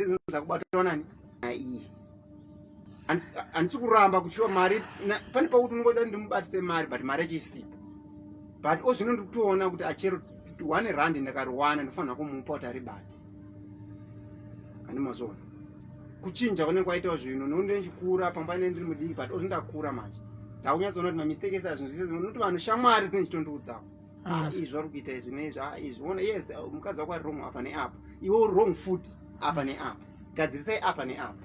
dzinonza kubatwa nani iyi handisi kuramba kuchiwa mari pane pakuti unongoda ndimubatise mari but mari yacho isipo but ozvino ndikutoona kuti achero one rand ndakariwana ndofanira kumupa kuti aribate ane mazvoona kuchinja kune kwaitawo zvinhu nokuti ndichikura pamba ine ndiri mudiki but ozvi ndakura manje ndakunyatsoona kuti mamistake ese azvinhu zvese nokuti vanhu shamwari dzinenge chitondiudzawo ah, ah izvi vari kuita izvi neizvi ah izvi ona yes mukadzi wako ari wrong apa neapa iwe uri wrong futi apa neapa gadzirisai apa neapa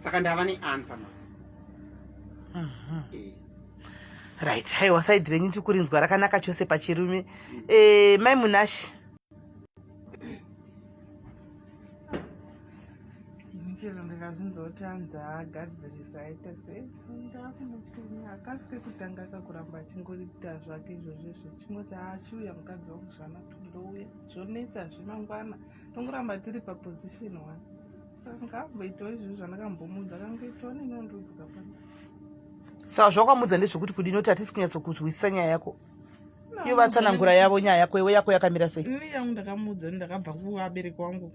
saka ndava neanswer manje mhm. eh. right haiwa saidi renyu tikurinzwa rakanaka chose pachirume mm. eh, mai munashi chero ndikazvinzwa kuti anzi agadzirisa aita se ndakumutya akasi kekutanga kakuramba achingoita zvake izvozvo izvo chingoti achiuya mukadzi wangu zvanaka ndouya zvonetsa zvemangwana tongoramba tiri paposition one saka ngaamboitawo izvozvo zvandakambomuudza akangoitawo neni ondiudza pano saka zvawakamuudza ndezvekuti kudini kuti hatisi kunyatsokunzwisisa nyaya yako ivo vatsanangura yavo nyaya yako iwe yako yakamira sei ini yangu ndakamuudza kuti ndakabva kuvabereki wangu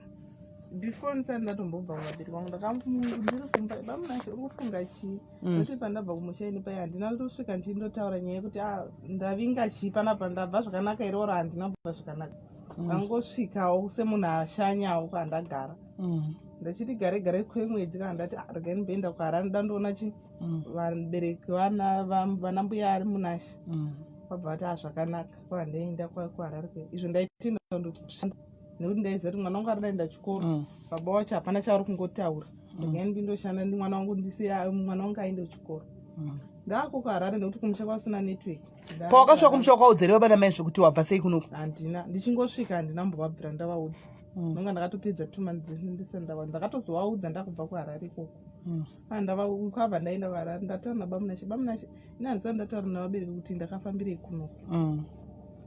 before ndisati ndatombobva kuvabereki vangu ndakandiri kumba bamunashe uri kufunga chii mm. nokuti pandabva kumusha ini paya handina kutosvika ndichindotaura nyaya yekuti ah, ndavinga chii panapa ndabva zvakanaka here oro handina kubva zvakanaka mm. ndangosvikawo semunhu ashanyawo kwandagara mm. ndachiti gare gare kwemwedzi kana ndati ah, regai ndimboenda kuharare ndandoona chi vabereki vana vana mbuya ari munashe vabva vati ah zvakanaka kwandaenda kuharare kwe izvo ndaiti ndoshanda nekuti ndaiziva kuti mwana wangu ari ndaenda chikoro mm. baba wacho hapana chavari kungotaura mm. regai ndindoshanda ndi mwana wangu ndisiya mwana wangu aende kuchikoro mm. ndaako kuharare nekuti kumusha kwasina network pawakasvika kumusha wakaudzere baba namai zvekuti wabva sei kunoku handina ndichingosvika handina mbovabvira ndavaudza nonga ndakatopedza two months ndisati ndava ndakatozovaudza ndakubva kuharare ikoko kwabva ndaenda kuharare ndataura nabamunashe bamunashe ini handisati ndataura navabereki kuti ndakafambirei kunoku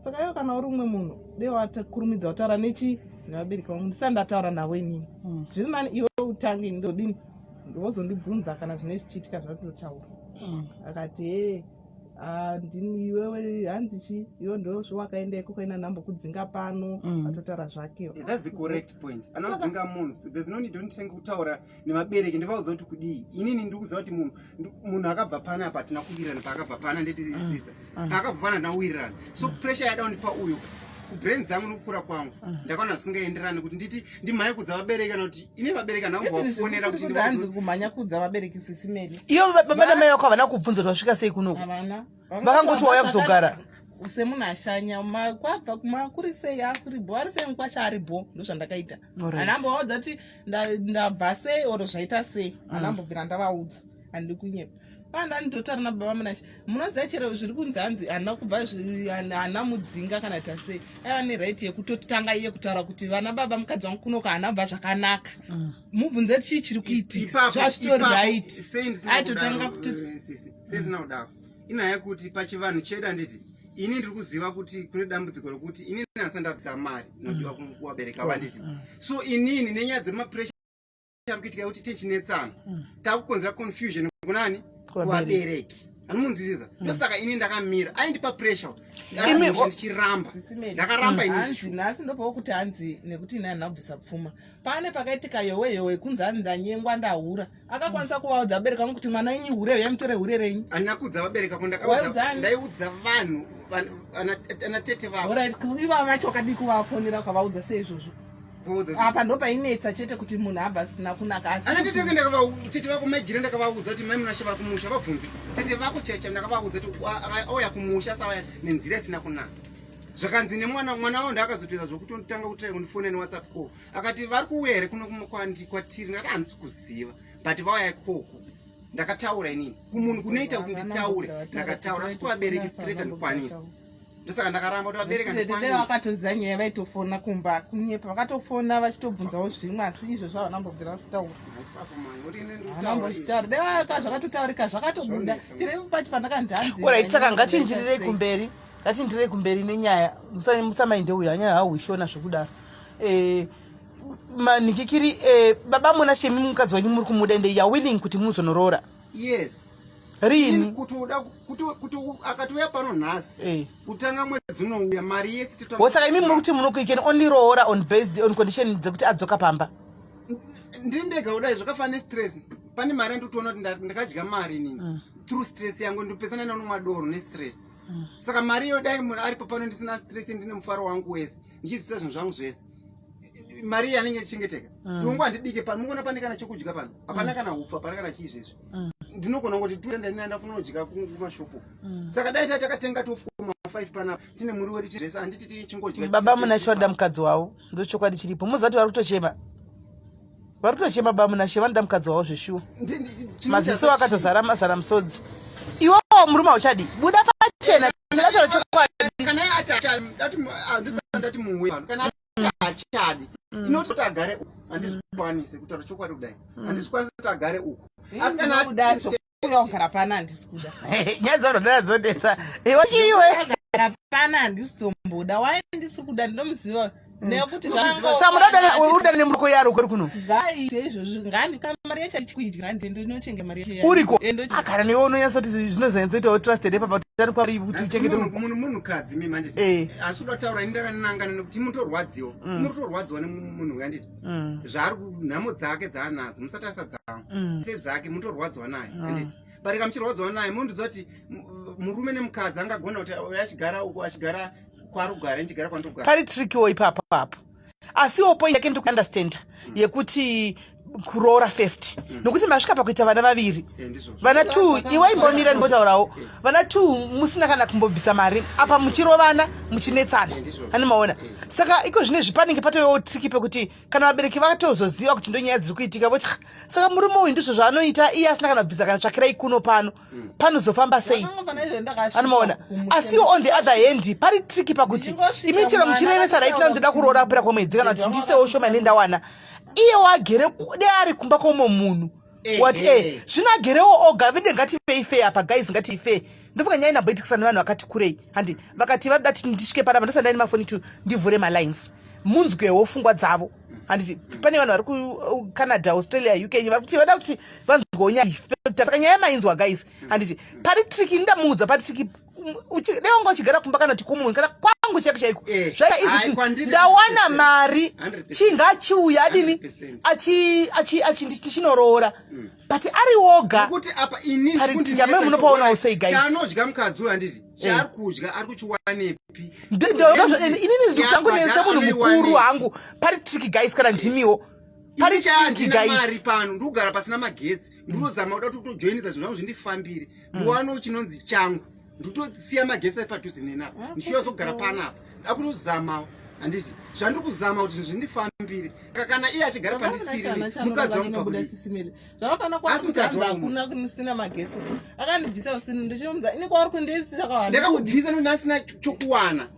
saka iwe kana uri umwe munhu dei watakurumidza kutaura nechi nevabereki vangu ndisati ndataura navo inini mm. zviri nani iwe utange ini ndodini wozondibvunza kana zvine zvichiitika zvatotaura mm. akati hee ah, ndini iwewe hanzi chi iwe ndozvowakaenda ikoko ina ndambokudzinga pano mm. atotaura zvake that's the correct point anodzinga munhu there's no need don't kutaura nevabereki ndivaudza kuti kudii inini ndiri kuziva kuti munhu munhu akabva pana apa hatina kuwirirana paakabva pana ndeti mm. sister mm. paakabva pana hatina kuwirirana so mm. pressure yada kundipa uyo kubrain dzangu nokukura kwangu ndakaona zvisingaenderani kuti nditi ndimhanye kudza vabereki kana kuti ine vabereki handina kumbovafonera kuti hanzi kumhanya kudza vabereki sisimeli iyo baba namai vako havana kubvunza kuti vasvika sei kunoku vakangoti wauya kuzogara semunhu ashanya kwabva kumakuri sei akuri bho ari sei mukwasha ari bho ndozvandakaita anambovaudza kuti ndabva sei or zvaita sei anambobvira ndavaudza handidi kunyepa panda ndinotaura nababa munashe munoziva chero zviri kunzi hanzi handina kubva handina mudzinga kana ta sei aiva neright yekutotanga iye kutaura kuti vana baba mukadzi wangu kunoka handina kubva zvakanaka mm. mubvunze chii chiri kuitika zvazvitori right aitotanga kutoti eh, sesina kudaro inhaya yekuti pachivanhu chedu handiti ini ndiri kuziva kuti kune dambudziko rekuti inini asandabvisa mari inodiwa mm. kuvabereka vanditi mm. so inini nenyaya dzemapressure ari kuitika yekuti tichinetsana mm. takukonzera confusion kunani kuvabereki anomunzwisisa mm. ndosaka ini ndakamira aindipa pressure ndichiramba ndakaramba mm. ini nhasi ndopawo kuti hanzi nekuti ini handina kubvisa pfuma pane pakaitika yowe yowe kunzi hanzi ndanyengwa ndahura akakwanisa kuvaudza vabereki vangu kuti mwana enyu hure uya mutore hure renyu handina kuudza vabereki vako ndaiudza vanhu ana tete vavo ivava vacho wakadii kuvafonera ukavaudza seizvozvo apa ndopainetsa chete kuti munhu abva asina kunaka asi ana tete ndakava tete vako maigire ndakavaudza kuti mai munashe vari kumusha vabvunze tete vako cheche ndakavaudza kuti auya kumusha sauya nenzira isina kunaka zvakanzi nemwana mwana wavo ndaakazotoita zvokutotanga kutrai kundifonera newhatsapp call akati vari kuuya here kuno kwatiri ndakati handisi kuziva but vauya ikoko ndakataura inini kumunhu kunoita kuti nditaure ndakataura asi kuvabereki straight handikwanisi ndosaka ndakaramba kuti vabereka ndikwanise vakatoziva nyaya vaitofona kumba kunyepa vakatofona vachitobvunzawo zvimwe asi izvo zvavo vanambobvira vachitaura vanambozvitaura dai vaka zvakatotaurika zvakatobuda chero pacho pandakanzi hanzi orit saka ngatindirirei kumberi ngatindirirei kumberi nenyaya musamainde uyo anyaya hauishona zvekudaro eh, manikikiri eh, baba muna shemi mukadzi wenyu muri kumuda ende ya willing kuti muzonoroora yes rini kuti uda kuti kuti akatouya pano nhasi eh. kutanga mwedzi unouya mari yese saka imi muri kuti muno you can only roora on based on condition dzekuti adzoka pamba. Ndiri ndega kudai zvakafanana nestress. Pane mari yandikutoona kuti ndakadya mari inini. Through stress yangu ndopesana nanomwa doro nestress. Saka mari iyo dai munhu aripo pano ndisina stress, ndine mufaro wangu wese, ndichiziita zvinhu zvangu zvese, mari iyi anenge ichengeteka. Dzimwe handibike pano, mukuona pane kana chokudya pano hapana, kana hupfu hapana, kana chii zvezvi. Ndinogona kungoti tuenda kunodya kumashopo. Saka dai tai takatenga tofu kuma5 panapa, tine muriwo wedu zvese, handiti tichingodya. Baba Munashe vanoda mukadzi wavo, ndochokwadi chiripo. Muziva kuti vari kutochema, vari kutochema. Baba Munashe vanoda mukadzi wavo zveshuwa. Maziso akatozara mazara musodzi. Iwewo murume hauchadi, buda pachena, takataura chokwadi. Kana ati ndati muwe, kana ati hachadi, inototi agare uku. Handizvikwanisi kutaura chokwadi kudai, handizvikwanisi kuti agare uku, asi kana kuda kuuya kugara pana, handisi kuda. Nyaya dzavanodara dzodetsa iwe chiiwe. Kugara pana handisitomboda. Wai ndisi kuda? Ndinomuziva nekuti Sa muda nemuruko yaro kweri kuno. Ngaaite izvozvo, ngandika mari yacho achikuidya, ndinochenga mari yacho. Uriko akara newe unonyatsa kuti zvinozonyatsoitawo trusted ipapa tani kwari kuti uchengete. Munhu munhukadzi mimi, handiti? Asi uda kutaura ini ndakanangana nekuti mutorwadziwa, mutorwadziwa nemunhu uyu, handiti? Zvaari nhamo dzake dzaanadzo musatarisa dzangu sedzake, mutorwadziwa naye, handiti? Barika muchirwadziwa naye, munondiudza kuti murume nemukadzi angagona kuti uyu achigara uku, achigara kwaari kugara, ndichigara kwandogara. Pari trickywo ipapo apo, asiwo point yake ndikuunderstanda yekuti kuroora first, nokuti masvika pakuita vana vaviri. Ndizvozvo. Vana two, iwe imbomira ndimbotaurawo. Vana two musina kana kumbobvisa mari apa, muchirovana, muchinetsana. Ndizvozvo. Ani maona? Saka iko zvinezvi panenge patovewo tricky pekuti kana vabereki vakatozoziva kuti ndo nyaya dziri kuitika, voti, "Ah, saka murume uyu ndizvo zvaanoita, iye asina kana kubvisa kana tsvakirai kuno pano, panozofamba sei?" Anomaona? Asiwo on the other hand pari tricky pakuti Ndichingosvika imi chero mwana muchirevesa right now, ndoda kuroora kupera kwemwedzi, kana kuti ndisewo shoma nendawana, iye wagere de ari kumba kwomwe munhu wati zvino agerewo oga vide. Ngativei fair apa guys, ngativei fair. Ndofunga nyaya inamboitikisa nevanhu vakati kurei, handi? Vakati vanoda kuti ndisvike panapa, ndosanda nemafoni tu ndivhure malines, munzwewo pfungwa dzavo, handiti? Pane vanhu vari kuCanada, Australia, UK, vari kuti vada kuti vanzwewo nyaya iyi. Saka nyaya mainzwa guys, handiti? Pari tricky, ndamuudza pari tricky. Dai wanga uchigara kumba kana kuti kumumwe kana kwangu chaiko chaiko, zvaita Hai, izi kwandiri ndawana 100%. mari, 100%. chinga achiuya adini, 100%. ndichinoroora, but ari woga. Nekuti apa ini Pari tricky, amene munopaunawo sei, guys? Chaanodya mukadzi uyu, handiti? Chaari kudya ari kuchiwanepi? Inini ndikutangu semunhu mukuru hangu, pari tricky guys, kana ndimiwo pari tricky. Handina mari Guys. pano, ndikugara pasina magetsi, ndinozama kuda kuti kutojoinisa zvinhu zvangu zvindifambire, ndiwanewo chinonzi changu. Ndikutosiya magetsi ari padhuze nenapa, ndichiuya panapa, akutozamawo, handiti? Zvandiri kuzama kuti zvindifambire. Saka kana iye achigara pandisiri, mukadzi wangu pakudii? Sisimeli zvakafana. Asi mukadzi wangu Hakuna kusina magetsi, akandibvisa usini, ndichimudza ini kwauri kundiisisa. Ndakakubvisa nokuti ndasina chokuwana.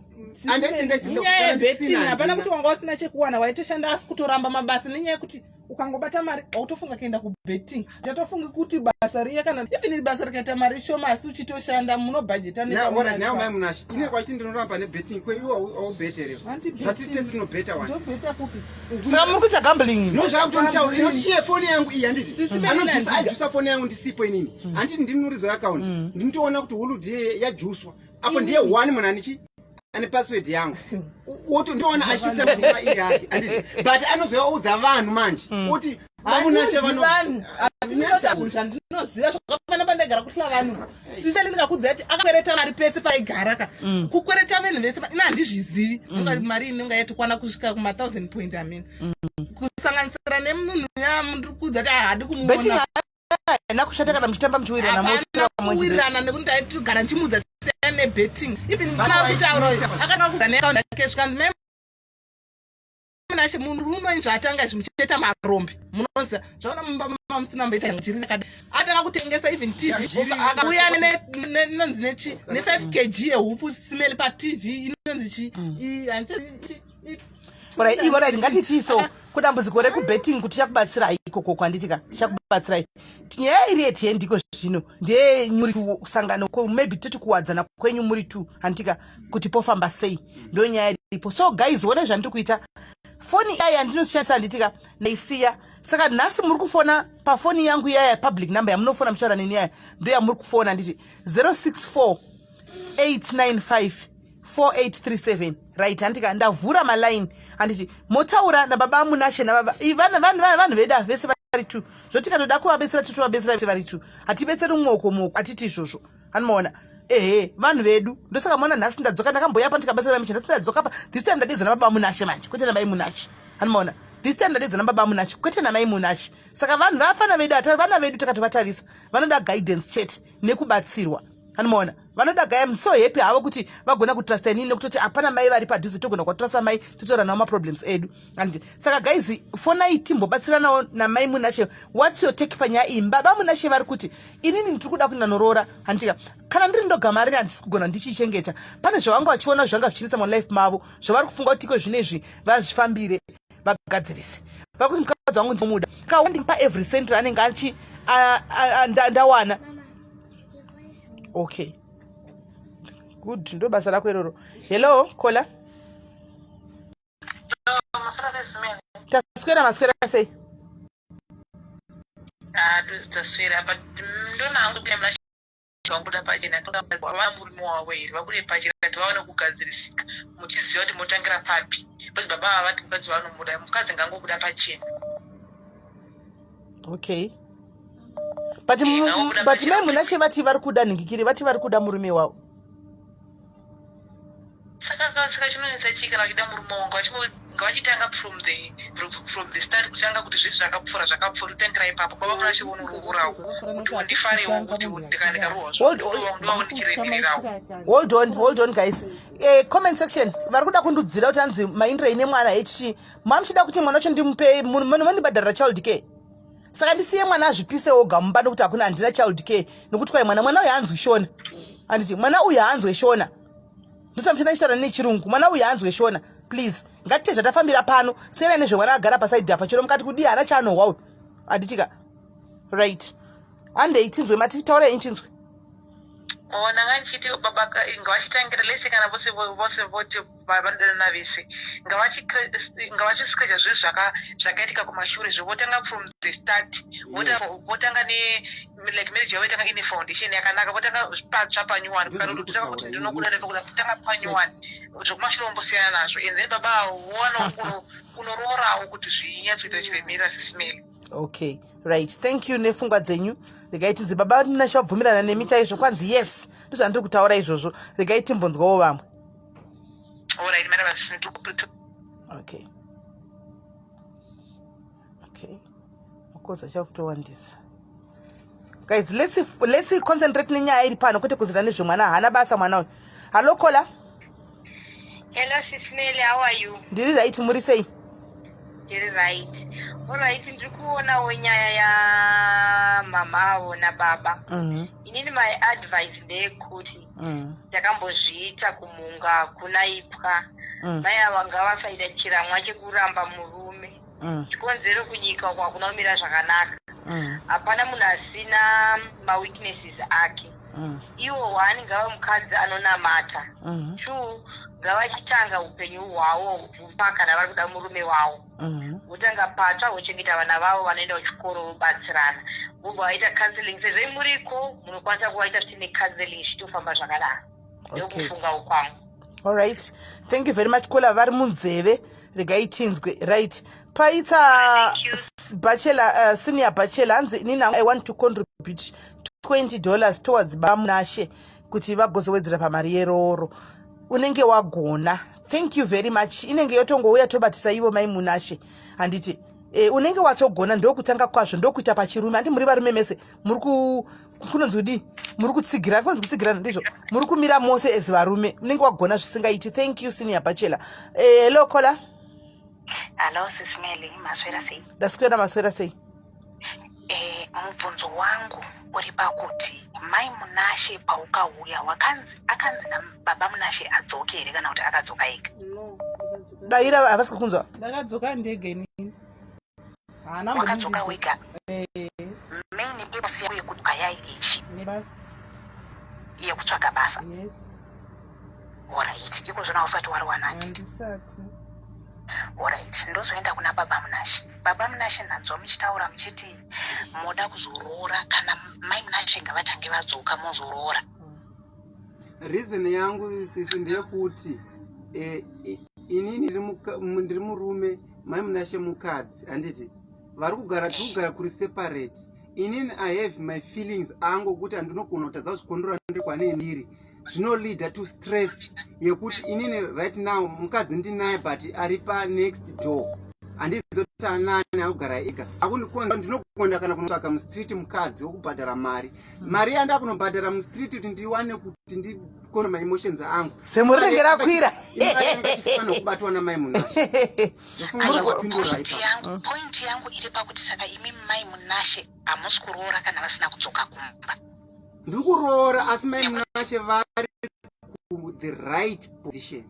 Nyaya yebetting hapana kuti wanga usina chekuwana, waitoshanda asi kutoramba mabasa nenyaya yekuti ukangobata mari wautofunga kuenda kubetting. Chatofungi kuti basa riya, kana even basa rikaita mari shoma, asi uchitoshanda munobhajeta. Nawo mai Munashe, ine kwachiti ndinoramba nebetting, kweiwo aubhetere, zvatitese tinobheta wani. Ndobheta kupi? Saka muri kuita gambling? No, zvakutonitaura inoti iye foni yangu iyi, handiti? Sisi Melina. Anojusa, ajusa foni yangu ndisipo inini, handiti? Ndinurizo yeaccount, ndinotoona kuti holiday yajuswa apo. Ndiye one munhu anichi ane password yangu. Woto ndoona achiita nguva iri yake, handiti? But anozoyaudza vanhu manje oti vaMunashe vanhu vano asi ndinoita zvinhu zvandinoziva zvakafana. Pandaigara kuhla siseli, ndingakudza kuti akakwereta mari pese paigara ka, kukwereta vanhu vese. Ina handizvizivi. Unga mari inonga yaitokwana kusvika kuma1000 point amen, kusanganisira nemunhu yamundiri kuudza kuti haadi Betting kumuona. Haina kushata kana muchitamba muchiwirirana, moswera pamwe chete. Kuwirirana nekuti ndaitogara ndichimuudza siyana nebetting. Even musina kutaura, akatanga kubva neakaunti yake, svikanzi, "Mai Munashe, murume zvaatanga izvi, muchiita marombe, munoziva zvaona mumba mamusina mboita jiri rakadai." Atanga kutengesa even TV, akauya inonzi nechi ne5 kg yehupfu simeli paTV, inonzi chi Alright, ngatiti so kudambudziko rekubetting kuti tichakubatsirai ikoko kwanditika, tichakubatsirai. Nyaya iri yetiye ndiko zvino ndeyenyuri sangano, maybe toti kuwadzana kwenyu muri two, handitika? Kuti pofamba sei, ndo nyaya iripo. So guys, one zvandiri kuita, foni iya yandinoshandisa, handitika, ndaisiya. Saka nhasi muri kufona pafoni yangu iyaya, public number yamunofona muchitaura neni iyaya, ndo yamuri kufona, handiti? 064 895. 4837. Right, handika ndavhura maline, handiti motaura nababa Munashe nababa vanhu vedu ava vese vari two. Zvotikatoda kuvabetsera, totovabetsera vese vari two. Hatibetseri mumwe uko mumwe uko, hatiti izvozvo. Anomaona ehe, vanhu vedu. Ndosaka maona nhasi ndadzoka. Ndakamboya pa ndikabatsira vamiche, nhasi ndadzoka pa. This time ndadedzwa nababa Munashe manje, kwete namai Munashe. Anomaona, this time ndadedzwa nababa Munashe, kwete namai Munashe. Saka vanhu vafana vedu, vana vedu takatovatarisa, vanoda guidance chete nekubatsirwa. Anomaona, vanoda gaya. I'm so happy havo kuti vagona kutrusta inini, nekutoti hapana mai vari padhuze togona kwatrusta mai, totaura navo maproblems edu. And saka guys, fonai timbobatsiranawo namai Munashe. What's your take panyaya iyi? Baba Munashe vari kuti inini ndiri kuda kunanoroora, handika kana ndiri ndoga mari handisi kugona ndichiichengeta. Pane zvavanga vachiona zvanga zvichinetsa mulife mavo, zvavari kufunga kuti iko zvinezvi vazvifambire, vagadzirise. Vakuti mukadzi wangu ndinomuda, kawandipa every cent raanenge achi ndawana. Okay, good, ndo basa rako iroro. Hello caller. Taswera, maswera sei? Taswera, but ndona hangu kuti vabuda pachena vava murume wavo here, vabude pachena kuti vaone kugadzirisika, muchiziva kuti motangira papi, because baba ava vati mukadzi vanomuda, mukadzi ngangobuda pachena. Okay, but but mai Munashe vati vari kuda nhingikiri, vati vari kuda murume wavo. Saka chinonetsa chii kana vachida murume wangu? Ngavachitanga from the start, kutanga kuti zvese zvakapfuura zvakapfuura, kutangira ipapo. Baba Munashe vonorourawo kuti ndifarewo kuti ndikarohwa ndovavo ndichiremererawo. Hold on, hold on guys. Comment section vari kuda kundudzira kuti hanzi maindira ine mwana hchi mamuchida kuti mwana wacho ndimupe, munondibhadharira child care, saka ndisiye mwana azvipise oga mumba nekuti hakuna, handina child care, nekuti kwai mwana uyu haanzwi Shona. Handiti mwana uyu haanzwe Shona, ndosamuchida ndichitaura nechirungu. Mwana uyu haanzwe Shona. Please, ngatite zvatafambira pano, siyanai nezvemwana agara pasaidhi apa. Chero mukati kudii, haana chaanohwa uyu, handitika? Right, handei tinzwe. Mati taurai nchinzwe. Ona, ngandichiti baba ngavachitangira lese kana vose voti vanodanana vese, ngavachisikecha zvinhu zvakaitika kumashure zvo, votanga from the start. Votanga ne like marriage yavo itanga ine foundation yakanaka, votanga patsva panyuwani. Kana kuti kutanga kuti ndinokuda, ndinokuda, kutanga panyuwani, zvokumashure vombosiyana nazvo, and then baba avo vowanawo kunoroorawo kuti zvinyatsoita chiremerera, Sis Melly. Okay, right, thank you nepfungwa dzenyu. Regai tinzi baba Munashe vabvumirana nemi chaizvo, kwanzi yes, ndozvandiri kutaura izvozvo. Regai timbonzwawo vamwe. Alright, madam. Okay, makozi achakutowandisa. Guys, let's concentrate nenyaya iri pano, kwete kuzira nezvemwana, haana basa mwana uyu. Hallo caller. Hello, Sis Melly, how are you? Ndiri right, muri sei? Ndiri right. Alright, ndiri kuonawo nyaya yamama avo nababa. Inini my advice ndeyekuti ndakambozviita kumunga kuna ipwa. Mai ava ngavasaita chiramwa chekuramba murume. Chikonzero, kunyika uko hakuna kumira zvakanaka. Hapana munhu asina maweaknesses ake. Iwo one, ngava mukadzi anonamata. Two, ngavachitanga upenyu hwavo hupa kana vari kuda murume wavo. Votanga patsva, vochengeta vana vavo, vanoenda kuchikoro, vobatsirana, vobva vaita counseling. Sezvo muriko munokwanisa kuvaita zviti necounseling, zvichitofamba zvakadaro. Ndokufungawo kwangu. Alright, thank you very much caller, vari munzeve. Regai tinzwe. Right, paita bachelor, senior bachelor, hanzi inini I want to contribute $20 towards baMunashe kuti vagozowedzera pamari yerooro. Unenge wagona, thank you very much. Inenge yotongouya tobatisa ivo mai Munashe, handiti? Unenge watogona, ndokutanga kwazvo, ndokuita pachirume. Handi muri varume mese muri kunonzi kudii, muri kutsigirana, kunonzi kutsigirana, ndizvo muri kumira mose as varume. Unenge wagona zvisingaiti. Thank you, senior bachelor. Hello caller. Hallo Sis Melly, maswera sei? Ndaswera, maswera sei? Mubvunzo wangu uri pakuti mai Munashe paukauya wakanzi akanzi nababa Munashe adzoke here, kana kuti akadzoka ega? No. Daira, havasi kukunzwa. Ndakadzoka ndega inini. Haana. Wakadzoka wega? Main purpose yako yekudzoka yairi ichi? Nebasa. Yekutsvaga basa? Yes. Alright, iko zvona usati wariwana, handiti? Handisati. Alright, ndozoenda kuna baba Munashe. Baba Munashe, ndanzwa muchitaura muchiti moda kuzoroora kana mai Munashe ngavatange vadzoka, mozoroora. Reason yangu sisi ndeyekuti eh, inini ndiri murume, mai Munashe mukadzi, handiti? Vari kugara, tiri kugara kuri separate. Inini I have my feelings angu okuti handinogona kutadza kuzvikondora ndiri kwane ndiri, zvinoleada to stress yekuti inini right now mukadzi ndinaye, but ari panext door, handizoti anani akugara ega akundikonza. Ndinogona kana kunotsvaka mustreet mukadzi wokubhadhara mari, mari yanda kunobhadhara mustreet kuti ndiwane kuti ndikone maemotions angu. Zemo rinenge rakwira. Fanira kubatwa namai Munashe. Ndofunga kupindura Point ipapo. yangu, point yangu iri pakuti saka imi mai Munashe hamusi kuroora kana vasina kudzoka kumba? Ndiri kuroora, asi mai Munashe vari ku the right position,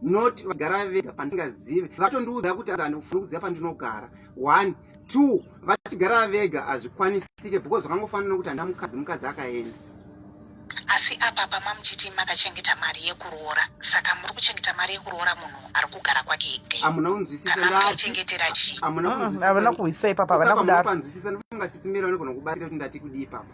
not vagara vega pandisingazive. Vatondiudza kuti handifuni kuziva pandinogara, one, two, vachigara vega hazvikwanisike because zvakangofanana nokuti handina mukadzi, mukadzi akaenda. Asi apa pamamuchiti makachengeta mari yekuroora, saka muri kuchengeta mari yekuroora munhu ari kugara kwake ega? Hamuna kunzwisisa. Kana Ndati muchichengetera chii? Hamuna kunzwisisa. Havana kuhwisisa ipapa, havana Ipapa kudaro. munopanzwisisa. Ndofunga sisimira vanogona kubatsira kuti ndati kudii ipapa.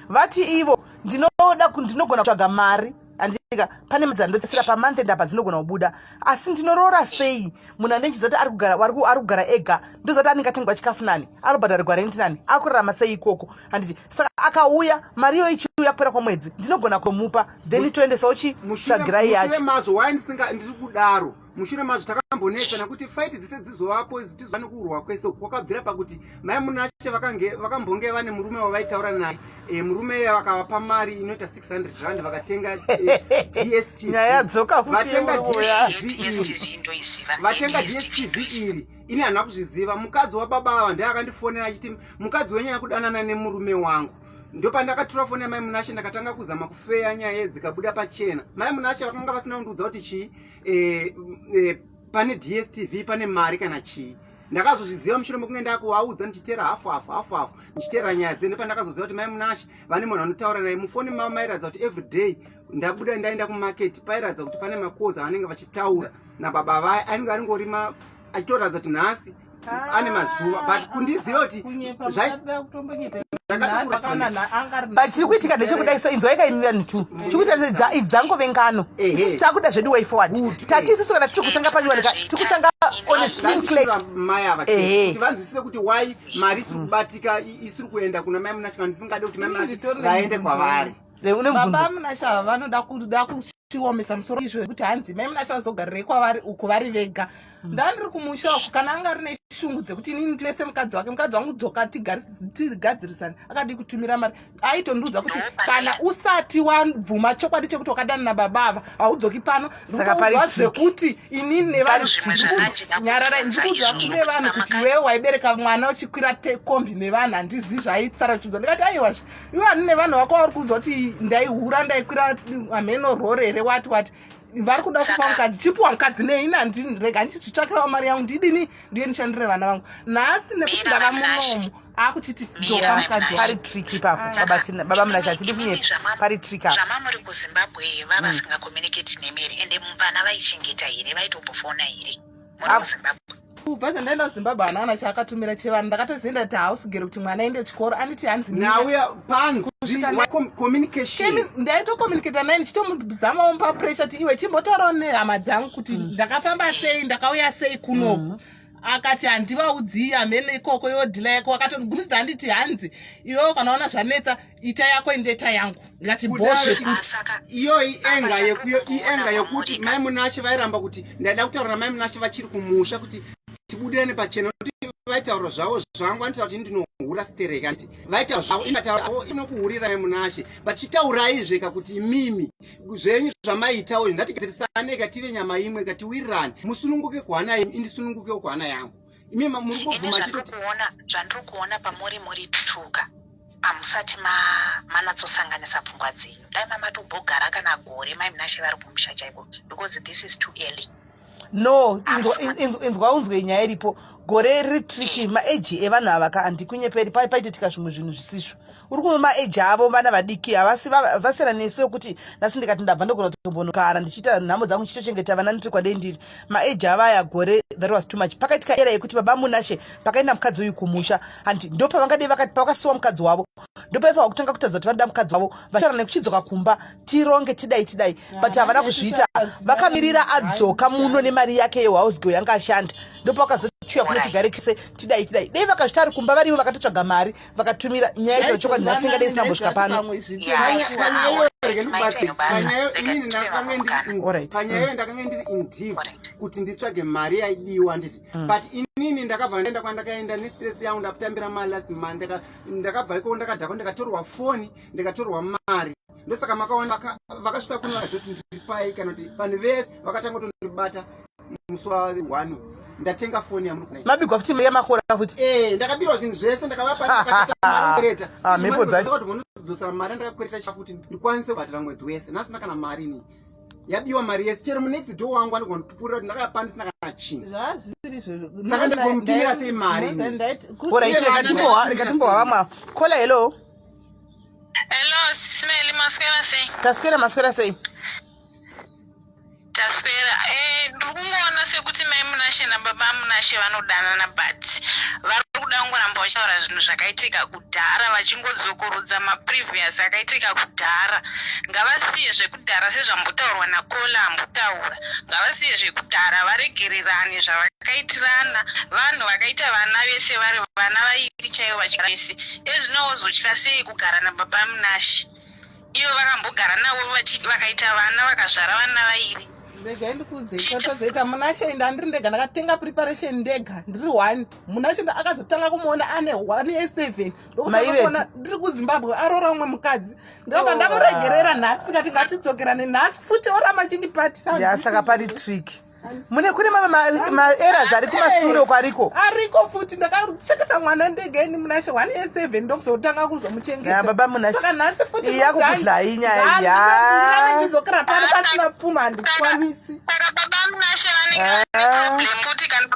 Vati ivo ndinoda ndinogona kutsvaga mari, andika pane mari dzandosira pamonth end apa dzinogona kubuda, asi ndinoroora sei munhu anenge kuti ari kugara ari kugara ega? Ndozati anenge atengwa chikafu nani, arobhadharirwa rent nani, akurarama sei ikoko, handiti? Saka akauya mari iyoyo ichiuya kupera kwamwedzi, ndinogona kumupa, then toendesawo chitsvagirai Mushure yacho. mazvo, wai ndisinga ndiri kudaro, mushure mazvo takambonetsa nekuti fight dzese dzizovapo, tizova nekurwa kwese uku kwakabvira pakuti mai Munashe vakange vakambonge vane murume wavaitaura naye. Murume iye vakavapa mari inoita 600 rand, vakatenga DStv. Nyaya yadzoka futi. Vatenga iwoya. DStv iri. DStv ndoiziva. Vatenga DStv DStv ndoiziva. iri, ini handina kuzviziva. Mukadzi wababa ava ndiye akandifonera achiti mukadzi wenyu akudanana nemurume wangu. Ndopandakatora foni yamai Munashe, ndakatanga kuzama kufeya nyaya dzikabuda pachena. Mai Munashe vakanga vasina kundiudza kuti chii, pane DStv, pane mari kana chii. Ndakazozviziva mushure mekunge ndakuvaudza, ndichiteera hafu hafu hafu hafu, ndichiteera nyaya dze. Ndopandakazoziva kuti mai Munashe vane munhu anotaura naye. Mufoni mavo mairatidza kuti everyday ndabuda ndaenda kumarket, pairatidza kuti pane makozi avanenge vachitaura nababa vaya, anenge aringorima achitoratidza kuti nhasi ane mazuva, but kundiziva kuti Kunyepa. Musada kutombonyepa. But chiri kuitika ndechekudai, so inzwai kaimi vanhu tu, chiri kuitika idzi dzangove ngano. Isusu takuda zvedu way forward. Tati isusu kana tiri kutanga panyuwanika, tiri kutanga on a slim clay. Mai ava kuti vanzwisise kuti why mari isiri kubatika, isiri kuenda kuna mai Munashe, kana ndisingade kuti mai Munashe Nditori vaende nemubvunzo. kwavari. Une Baba mubvunzo? Munashe ava vanoda kuda kuchiomesa musoro izvo kuti hanzi mai Munashe vazogarirei kwavari uku vari vega. Ndandiri kumusha uku, kana anga rine shungu dzekuti inini ndive semukadzi wake, mukadzi wangu dzoka tigadzirisane, akadii kutumira mari? Aitondiudza kuti kana usati wabvuma chokwadi chekuti wakadana nababa ava, haudzoki pano. Saka pari Ndikuudzwa trick. zvekuti inini nevanhu Zvimwe zvandandida nyararai, kubvunza ndikuudza izvozvo kune kuti vanhu kuti iwewe waibereka mwana uchikwira kombi nevanhu, handizivi zvaaitsara uchiudza. Ndikati aiwazve, iwe hani nevanhu vako vari kuudzwa kuti ndaihura, ndaikwira hameno rore here, wati wati vari kuda kupa mukadzi, chipuwa mukadzi nei? Nandi rega ndichizvitsvakirawo mari yangu, ndidini, ndiye ndishandire vana vangu nhasi nekuti Mira, ndava Munashe. munomu akuchiti Mira, dzoka Mai mukadzi Munashe. Pari wangu. trick ipapo. Baba Munashe, hatidi kunyepa, pari trick apa. Zvamamuri kuZimbabwe vavasingakommunicate nemi here? Ende vana vaichengeta here, vaitombofona here muri kuZimbabwe? Kubva zvandaenda kuZimbabwe hana kana chaakatumira chevana. Ndakatozienda kuti hausigere kuti mwana aende chikoro, anditi hanzi mira. Nauya panzi communication. Ndaitocommunicata naye ndichitomuzamawo mupa pressure kuti iwe chimbotaurawo nehama dzangu kuti ndakafamba sei, ndakauya sei kunoku. Akati handivaudzi, hamene ikoko yodhila yako. Akatondigumisida, handiti hanzi iwewo kana waona zvanetsa ita yako, indeta yangu. Ndikati bhosve kuti Saka iyo ienga apa ienga yekuti chandiri mai Munashe vairamba kuti ndaida kutaura namai Munashe vachiri kumusha kuti tibudirane pachena, kuti vaitaura zvavo zvangu, vanotaura kuti ndinohura stereka, nditi vaitaura zvavo, inataura inokuhurira mai Munashe, but chitaurai zveka kuti imimi zvenyu zvamaitawo, ndatigadzirisane ka, tive nyama imwe ka, tiwirirane, musununguke kuhana yenyu, indisunungukewo kuhana yangu. Imi muri Ini kubvuma zvandiri chitoti kuona, zvandiri kuona pamuri muri tuka, hamusati manatsosanganisa pfungwa dzenyu. Dai mamatombogara kana gore mai Munashe vari kumusha chaiko, because this is too early. No, inzwa unzwe nyaya iripo. Gore riri tricky, maeji evanhu ava ka handikunyeperi, paitoitika zvimwe zvinhu zvisizvo. Uri kuona maeji avo vana vadiki havasi vasiyana nesu yokuti nhasi ndikati ndabva ndogona kutombonogara ndichiita nhamo dzangu ndichitochengeta vana ndiri kwandei ndiri. Maeji ava aya gore that was too much. Pakaitika era yekuti baba Munashe pakaenda mukadzi uyu kumusha handi ndopavangadei vakati pavakasiwa mukadzi wavo ndopaifanirwa kutanga kutaridza kuti vanoda mukadzi wavo vachitaura nekuchidzoka kumba tironge tidai tidai but havana kuzviita vakamirira adzoka muno nemari yake yehouse girl yanga ashanda ndopavakazochiuya kuno tigare tise tidai tidai dei vakazvita ari kumba varivo vakatotsvaga mari vakatumira nyaya yacho chokwadi nhasi ingadei isina kumbosvika pano. Panyayo ndakanga ndiri in deep kuti nditsvage mari yaidiwa nditi but inini ndakabva ndaenda kwandakaenda nestress yangu ndakutambira mari last month ndakabva ikoko ndakadhakwa ndikatorwa foni ndikatorwa mari. Ndosaka makaona vakasvika kuno vakazoti ndiri pai kana kuti vanhu vese vakatanga kutondibata musi wa 1 ndatenga foni yamuri kuona. Mabigwa futi mari yamakora futi. Eh, ndakabirwa zvinhu zvese ndakavapa ndakakwereta. Ah, mhepo dzacho. Ndakati vonodzosera mari ndakakwereta chafuti ndikwanise kubhadhara mwedzi wese. Nhasi ndakana mari ini. Yabiwa mari yese chero munext door wangu anogona kupupurira kuti ndakapa ndisina kana chinhu. Zvazvisiri izvo. Saka ndagomutumira sei mari ini? Alright, rega timbohwa vamwe ava. Caller, hello. Hello, Smelly, maswera sei? Taswera, maswera sei? Taswera. Ndiri kungoona sekuti mai Munashe nababa Munashe vanodanana but vari kuda kungoramba vachitaura zvinhu zvakaitika kudhara vachingodzokorodza maprevious akaitika kudhara. Ngavasiye zvekudhara sezvambotaurwa naKola ambotaura. Ngavasiye zvekudhara varegererane zvavakaitirana. Vanhu vakaita vana vese vari vana vairi chaivo vachigara vese. Ezvino wozotya sei kugara nababa Munashe? Ivo vakambogara navo vakaita vana vakazvara vana vairi. Regai ndikuudze chatozoita Munashe ende andiri ndega ndakatenga preparation ndega ndiri one. Munashe akazotanga kumuona ane 1 year 7 ndokuona ndiri kuZimbabwe aroora umwe mukadzi ndobva ndamuregerera nhasi tikati ngatidzokerane nhasi futi oramba achindipatisa. Ya, saka pari trick. Mune kune mamwe ma-errors ari kumasure uko ariko. Ariko futi ndakachengeta mwana ndega ini Munashe 1 year 7 ndokuzotanga kuzomuchengeta. Ya, baba Munashe. Saka nhasi futi Iya kukudlai nyaya iyi, ya. ndichidzokera pano pasina pfuma handikwanisi. Saka baba Munashe vanenge vane problem futi kana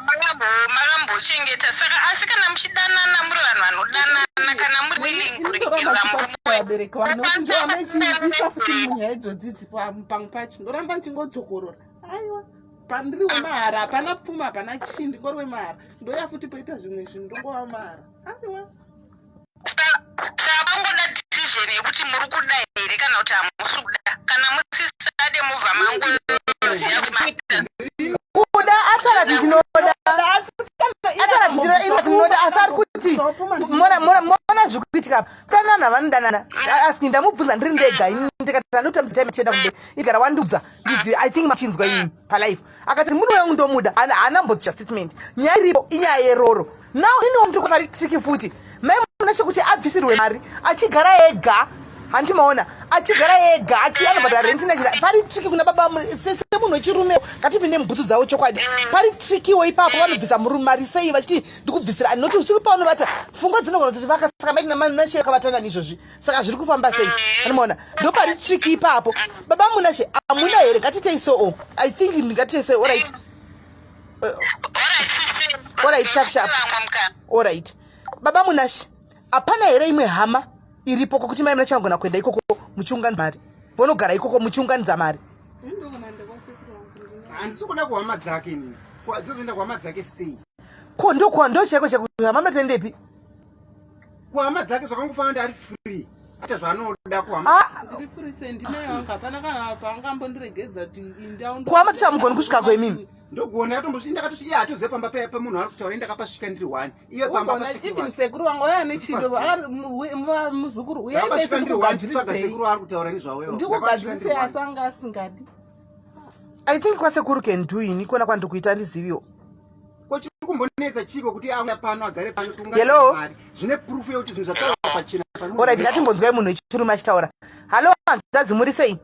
makambochengeta. Saka asi kana muchidanana muri vanhu vanodanana kana muri willing Ndoramba kuregerera ndichipasisa murume. vabereki vangu nekuti ndoramba ndichiisa futi munyaya idzodzi idzi pamwe pacho ndoramba ndichingodzokorora. Aiwa pandiri wemahara hapana pfuma hapana chii ndingori wemahara ndoya futi poita zvimwe zvinhu ndongova mahara. Aiwa. Saka pangoda decision yekuti muri kuda here kana kuti hamusi kuda. Kana musisade mubva mangoziva kuti maita. Kuda ataura kuti ndinoda. Ataura kuti ndinoda, kuti ndinoda asi ari kuti mona zviri kuitika apa. Kudanana vanodanana. Asi ndamubvunza ndiri ndega ini ndikati ndotambisa time tichienda kumberi. Igara wandiudza ndizive I think machinzwa ini palife. Akati murume wangu ndomuda. Haana mbodzisha statement. Nyaya iripo inyaya yeroro. Now ini ndiri pari tricky futi. Mai Munashe kuti abvisirwe mari achigara ega. Hanti maona achigara ega achi anobhadhara rent nechira pari tricky kuna baba semunhu wechirume ngatipinde mubhutsu dzavo chokwadi pari trickiwo ipapo vanobvisa murume mari sei vachiti ndikubvisira not usiku paunovata pfungwa dzinogona kuti vakasaka mai naMunashe vakabatana izvozvi saka zviri kufamba sei anomaona ndopari tricky ipapo baba Munashe hamuna here ngatitei so I think ngatitei so alright. Alright, sharp sharp. Alright. Baba Munashe hapana here imwe hama iripo kokuti mai Munashe vanogona kuenda ikoko muchiunganidza mari vonogara ikoko muchiunganidza mari? Handisi kuda kuhama dzake ini. Dzozoenda kuhama dzake sei? Ko ndokwa ndo chaiko chaiko hama munotendepi? Kuhama dzake zvakangofanana kuti ari free aita zvaanoda kuhama. Ndiri free sei ndinaye wangu hapana kana paangambondiregedza kuti indau. Kuhama tichamugoni kusvika kwemimi. Ndogona yatombosvika ndakatosvika iye atoziva pamba paya pemunhu ari kutaura ndakapasvika ndiri one. Iye pamba Ugona, pasekuru even wake. sekuru vangu vaya nechido muzukuru uyai Ndakapasvika bese ndiri one nditsvaga ndikugadzirisei. sekuru ari kutaura nezvawewo. Ndakapasvika ndiri Ndikugadzirisei one. asi anga asingadi. I think kwasekuru can do ini kuona kwandiri kuita handiziviwo. Ko chiri kumbonetsa chiko kuti auya pano agare pano tiunganidze Hello? mari zvine proof yekuti zvinhu zvataurwa pachena pano. Alright, ngatimbonzwai munhu wechirume achitaura. Hello hanzvadzi muri sei?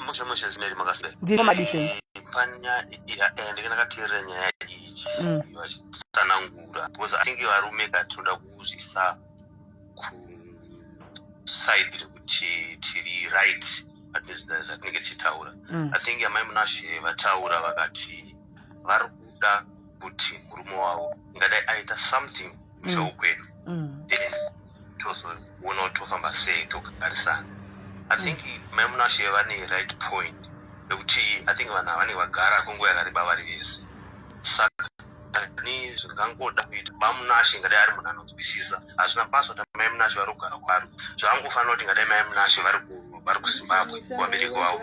Mushe mushe Zimeli makasei? Ndiri madifeni. Panya ndinge ndakateerera nyaya iyi vachitsanangura because I think varume ka tinoda kuzvisa kuside rekuti tiri right. zvatinenge tichitaura. I think amai Munashe vataura vakati vari kuda kuti murume wavo ingadai aita something kumusha kwedu, then tozoona kuti tofamba sei, togarisana. I think mai Munashe vane right point nekuti I think vanhu havanenge vagara kwenguva yakareba vari vese. Saka ni zvingangoda kuita baMunashe ingadai ari munhu anonzwisisa, hazvina basa kuti mai Munashe vari kugara kwari. Zvaangofanira kuti ingadai mai Munashe vari kuZimbabwe kuvabereki vavo.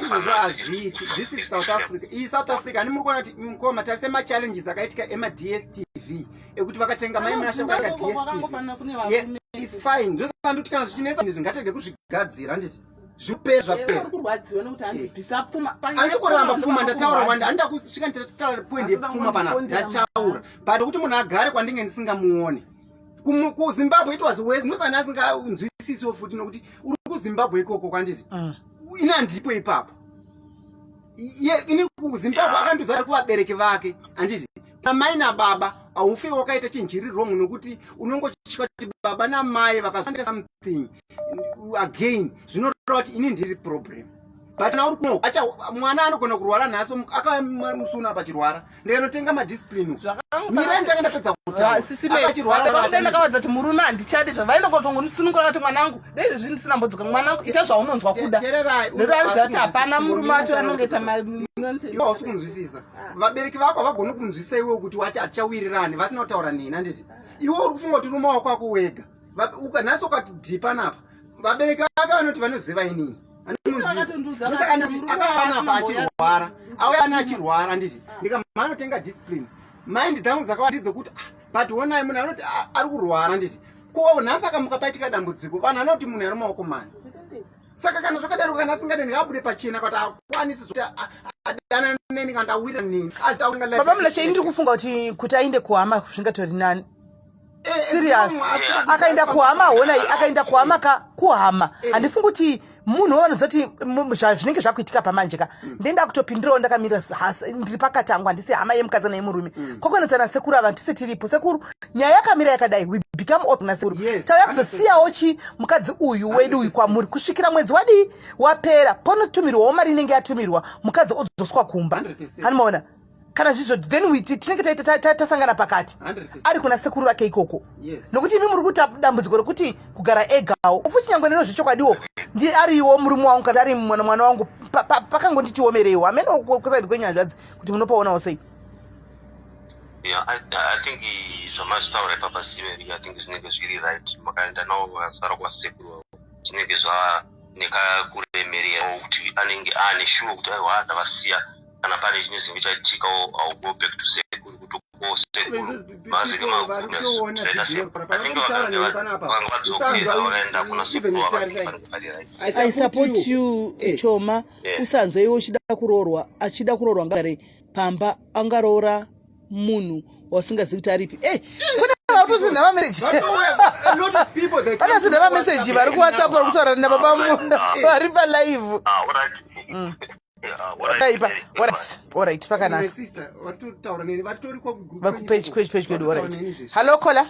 Izvozvo hazviiti. This is South Africa, iyi South Africa. Ani muri kuona kuti mukoma, tarise machallenges akaitika emaDStv ekuti vakatenga mai Munashe, vakaita DStv. Is fine. Ndosaka ndikuti kana zvichinetsa izvi, ngatirege kuzvigadzira, handiti? Zvipera, zvapera. Kurwadziwa nekuti hanzi bvisa pfuma. Handisi kuramba pfuma, ndataura wanda handida kusvika nditaura point yepfuma panapa. Ndataura but kuti munhu agare kwandinge ndisingamuone. KuZimbabwe it was worse. Ndosana asinganzwisisiwo futi nokuti uri kuZimbabwe ikoko kwanditi ini handipo ipapo. Ye ini kuZimbabwe akandudza ari kuvabereki vake, handiti? Amai nababa haufe wakaita chinhu chiri wrong nokuti unongotya kuti baba namai vakazoita something again, zvinoreva kuti ini ndiri problem. But kana uri kuno acha mwana anogona kurwara nhasi, akamusuna pachirwara, ndikanotenga madiscipline. Mirai, ndanga ndapedza kutaura. Akachirwara, ndakawadza kuti murume handichadi, zvavaenda kotongondisunungura kuti mwanangu, dai izvezvi ndisina mbodzoka, mwanangu, ita zvaunonzwa kuda. Tererai. Nekuti anoziva kuti hapana murume wacho anongoita. Iwe hausi kunzwisisa. Vabereki vako havagoni kunzwisa iwe kuti wati hatichawirirani vasina kutaura neni, handiti? Iwe uri kufunga kuti rume wako ako wega. Nhasi ukati dhipa napa, vabereki vake vanoti vanoziva inini. Ndosaka nditi akawana achirwara, auya ana achirwara, handiti? Ndikamanotenga discipline, mind dzangu dzakawanda ndedzekuti, ah, but honai munhu anoti, ah, ari kurwara, handiti? Ko nhasi akamuka paitika dambudziko, vanhu vanoti munhu ari maoko mani. Saka kana zvakadaro, kana asingade, ndingabude pachena kuti akwanisi kuti adana neni kana ndawira neni. Baba Munashe, ini ndiri kufunga kuti aende kuhama zvingatori nani. Serious, akaenda kuhama, hona, akaenda kuhama ka, kuhama handifungi kuti munhu wavanoziva kuti zvinenge zvakuitika pamanje ka. Ndenda kutopindirawo ndakamira, ndiri pakati angu, handisi hama yemukadzi neyemurume. Kwakunotaura sekuru ava, tise tiripo sekuru, nyaya yakamira yakadai, we become open nasekuru. Tauya kuzosiyawo chi mukadzi uyu wedu uyu kwamuri kusvikira mwedzi wadii wapera, ponotumirwawo mari inenge yatumirwa, mukadzi odzoswa kumba. 100%. Hanimaona kana zvizvo, then we tinenge tasangana pakati. 100%. Ari kuna sekuru vake ikoko. Nokuti imi muri kuita dambudziko rekuti kugara egawo futi, nyangwe nenozvechokwadiwo ndi ariwo murume wangu kana ari mwana wangu, pakangonditiomereiwo hamene kuside kwenyanzvadzi kuti munopaonawo sei. Yeah, I think zvamazvitaura ipapa siveri, I think zvinenge zviri right. Makaenda navo vakasara kwasekuru vavo, zvinenge zvava nekakuremerera kuti anenge aane shuwa kuti aiwa, ndavasiya. Kana pane chine chinenge chaitika, I'll go back to sekuru kuti ko sekuru mazenge vari kutoona video maguavange vadzokera vakaenda kuna sekuru vavo, vanenge vari right. I support you. Choma. Usanzwe iwe uchida kuroorwa, achida kuroorwa ngare pamba, angaroora munhu wasingazivi kuti aripi. Kune vari kutosenda mameseji, vanosenda mameseji vari kuWhatsApp, vari kutaura nababa vari palive. Ah, alright. Yeah, alright. Aipa, alright, pakanaka. Sister varitotaura neni, vatori page kwedu. Alright, hello caller.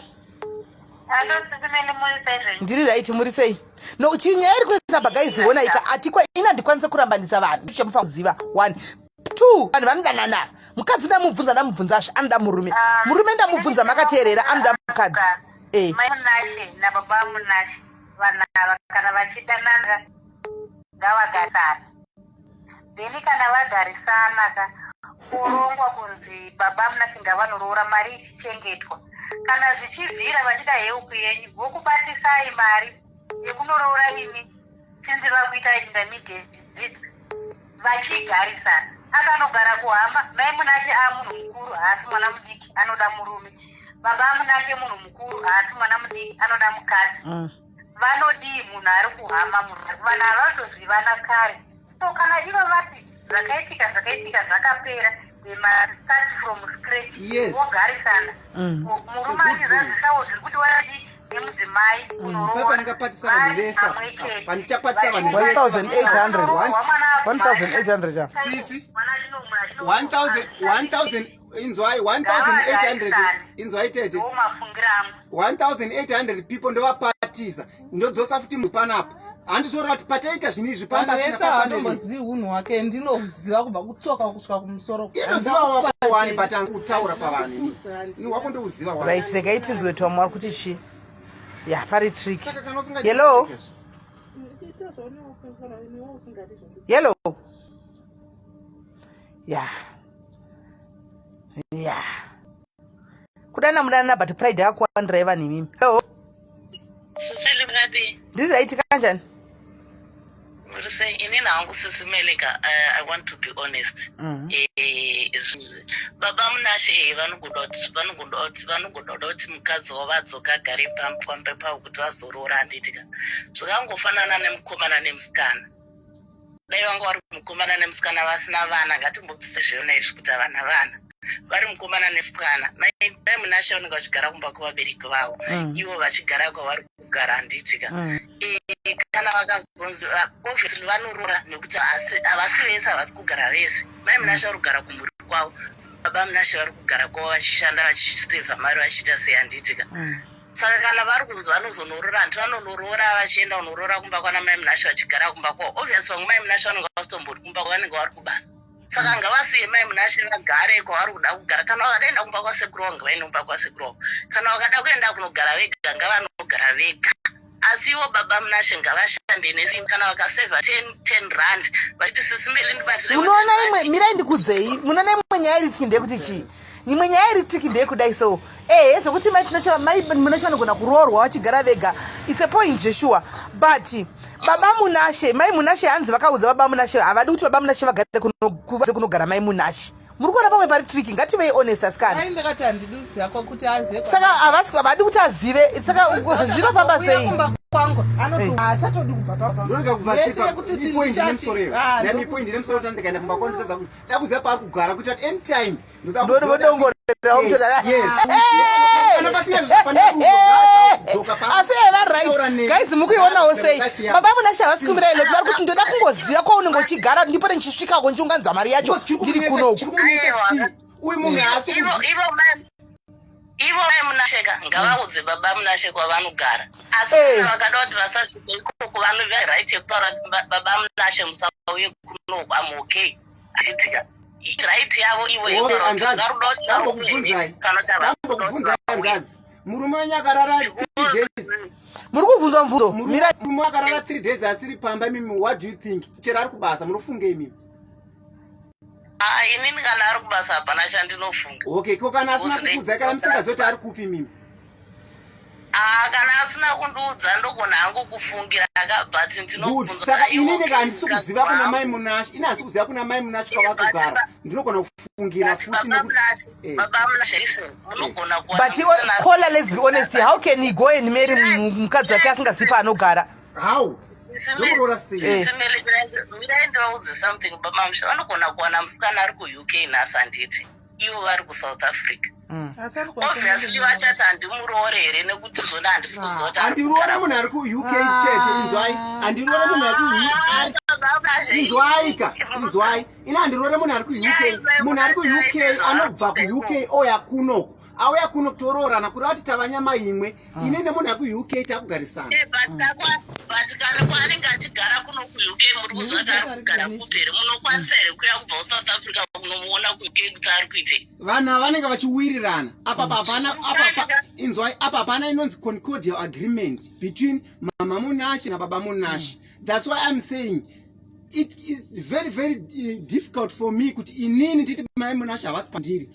Hello, sisi Meli, muri sei zvenyu? Ndiri right, muri sei? No, chinyaya iri kunetsa guys, ona ika atikwa ina handikwanise kurambanisa vanhu. Chamufa kuziva one two, vanhu vanodanana. Mukadzi ndamubvunza, ndamubvunzazve, anoda murume. Murume ndamubvunza, makateerera, anoda mukadzi. Mai Munashe nababa Munashe, vanhu ava kana vachidanana ngavagarisana. Then kana vagarisana ka, kurongwa kunzi baba Munashe ngavanoroora, mari ichichengetwa. Kana zvichibvira, vachida help yenyu, vokubatisai mari yekunoroora imi, sinzi vakuita intermediate vachigarisana. Akanogara kuhama, mai Munashe aamunhu mukuru, haasi mwana mudiki anoda murume. Baba Munashe munhu mukuru, haasi mwana mudiki anoda mukadzi. Vanodii munhu ari kuhama? Munhu, vanhu ava vanotozivana kare. So kana ivo vati zvakaitika zvakaitika zvakapera, they must start from scratch. Vogarisana. Murume achizazisawo zviri kuti wadii nemudzimai. Paningapatisa vanhu vese panichapatisa vanhu. 1800, 1800 ja. Sisi, 1000, 1000, inzwai, 1800, inzwai tete. Mafungira angu. 1800 people ndovapatisa, ndodzosa futi panapa. Handizoreva kuti pataita zvinhu izvi pambasina handombozivi unhu hwake ndinoziva kubva kutsoka kusvika kumusoro. Inoziva wako wani patanga kutaura pavanhu. Ini wako ndouziva wani. Right, regai tinzwe kuti vamwe vari kuti chii. Ya, pari trick. Hello. Hello. Ya. Ya. Kudana mudanana but pride yakakuwandirai vanhu imimi. Hello. Sisile mkati. Ndiri right kanjani? Uri sei? Inini hangu sisi Meleka, I want to be honest. Eh, baba Munashe vanogoda kuti vanogoda kuti vanogoda kuda kuti mukadzi wavo adzoke agare pambe pavo kuti vazoroora handiti ka. Zvakangofanana nemukomana nemusikana. Dai vanga vari mukomana nemusikana vasina vana ngatimbobvise zvona izvi kuti havana vana. Vari mukomana nemusikana. Mai Munashe vanenge vachigara kumba kwevabereki vavo. Ivo vachigara kwavari kugara handiti ka. Kana vakazonzi obviously vanoroora nekuti havasi vese havasi kugara vese. Mai Munashe vari kugara kumhuri kwavo. Baba Munashe vari kugara kwavo vachishanda vachisevha mari vachiita sei handiti ka. Saka kana vari kunzi vanozonoroora hanti vanonoroora vachienda kunoroora kumba kwana mai Munashe vachigara kumba kwavo. Obviously vamwe mai Munashe vanenge vasitombori kumba kwavo vanenge vari kubasa. Saka ngavasiye mai Munashe vagare kwavari kuda kugara. Kana vakada kuenda kumba kwasekuru wavo ngavaende kumba kwasekuru wavo. Kana vakada kuenda kunogara vega ngavanogara vega. Asi ivo baba Munashe ngavashande nesimba kana vakasevha 10 10 rand vachiti sisi Meli ndibatirei. Munoona imwe mirai ndikudzei. Munoona imwe nyaya iri tricky ndeyekuti chii? Imwe nyaya iri tricky ndeyekudai so. Ehe zvekuti mai Tinashe mai Munashe vanogona kuroorwa vachigara vega. It's a point zveshuwa. But baba Munashe, mai Munashe hanzi vakaudza baba Munashe havadi kuti baba Munashe vagare kuno kunogara mai Munashe. Muri kuona pamwe pari tricky ngativei honest asikana. Ai ndakati handidi kuziva kwa kuti azive. Saka havasi havadi kuti azive. Saka zvinofamba sei? Kumba kwangu anoti haachatodi kubva papa. Ndorega kubva Yese yekuti sei point ndichati- nemusoro iyo. Ah, Nami point nemusoro kuti ndikaenda kumba kwangu ndotadza kuda kuziva paari kugara kuitira kuti anytime ndoda Ndori kuziva kuti- vodongorera mutoda. Yes. Kana pasina pane kudzoka pa- Asi eva right Taura neni. guys mukuionawo sei Life yako. baba Munashe havasi kumirai loti vari kuti ndoda kungoziva kwaunenge uchigara ndipo ndichisvikako ndichiunganidza mari yacho Because chiri ndiri kumunetsa- kunoku chiri kumunetsa chii? Uyu munhu haasi Ivo ivo mai ivo mai Munashe ka ngavaudze baba Munashe kwavanogara. Asi kana vakada kuti vasasvike ikoko vane right yekutaura kuti baba Munashe musauye kunoku I'm okay. Achitika. Right yavo ivo Okay, yekutaura kuti hanzvadzi, vari kuda kuti vauye ndambokubvunzai. kana kuti havasi kuda kuti Ndambokubvunzai vauye. hanzvadzi. Murume wenyu akarara 3 days. Muri kubvunzwa mubvunzo. Mira Murume akarara 3 days asiri pamba imimi what do you think? Chero ari kubasa munofunga imimi. Ah, inini kana ari kubasa hapana chandinofunga. Okay, ko kana asina kukuudzai kana musingazivi kuti ari kupi imimi? Ah, kana asina kundiudza ndogona hangu kufungira ka but Good. ndinobvunza Saka iwo inini ka handisi mukadzi kuziva kuna wangu. mai Munashe. Ini handisi kuziva kuna mai Munashe kwavari But kugara. Ndinogona kufungira but futi baba nekuti Munashe, baba Munashe, listen, munogona kuwana But musikana caller, let's be honest, how can he go and marry mukadzi wake asingazivi paanogara? How? Ndomuroora sei? Mirai ndivaudze something baba Musha vanogona kuwana musikana ari kuUK nhasi handiti ivo vari kuSouth Africa. Obviously vachati handimuroore here nekuti zvona handisi kuziva kuti ari Handiroore kugara munhu ari kuUK tete inzwai. Handiroore munhu ari ku inzwai ka inzwai. Ini handiroore munhu ari kuUK. Munhu ari kuUK anobva kuUK ouya kunoku. Auya kuno kutoroorana kureva kuti tava nyama imwe. Ini nemunhu ari kuUK takugarisana. But kana kwaanenge achigara kuno kuUK muri kuziva kuti ari kugara kupi here? Munokwanisa here kuya kubva kuSouth Africa kunomuona kuUK kuti ari kuitei? Vanhu ava vanenge vachiwirirana. Apa hapana apa inzwai apa hapana inonzi concordial agreement between mama Munashe nababa Munashe. That's why I'm saying it is very very difficult for me kuti inini nditi mai Munashe havasi pandiri.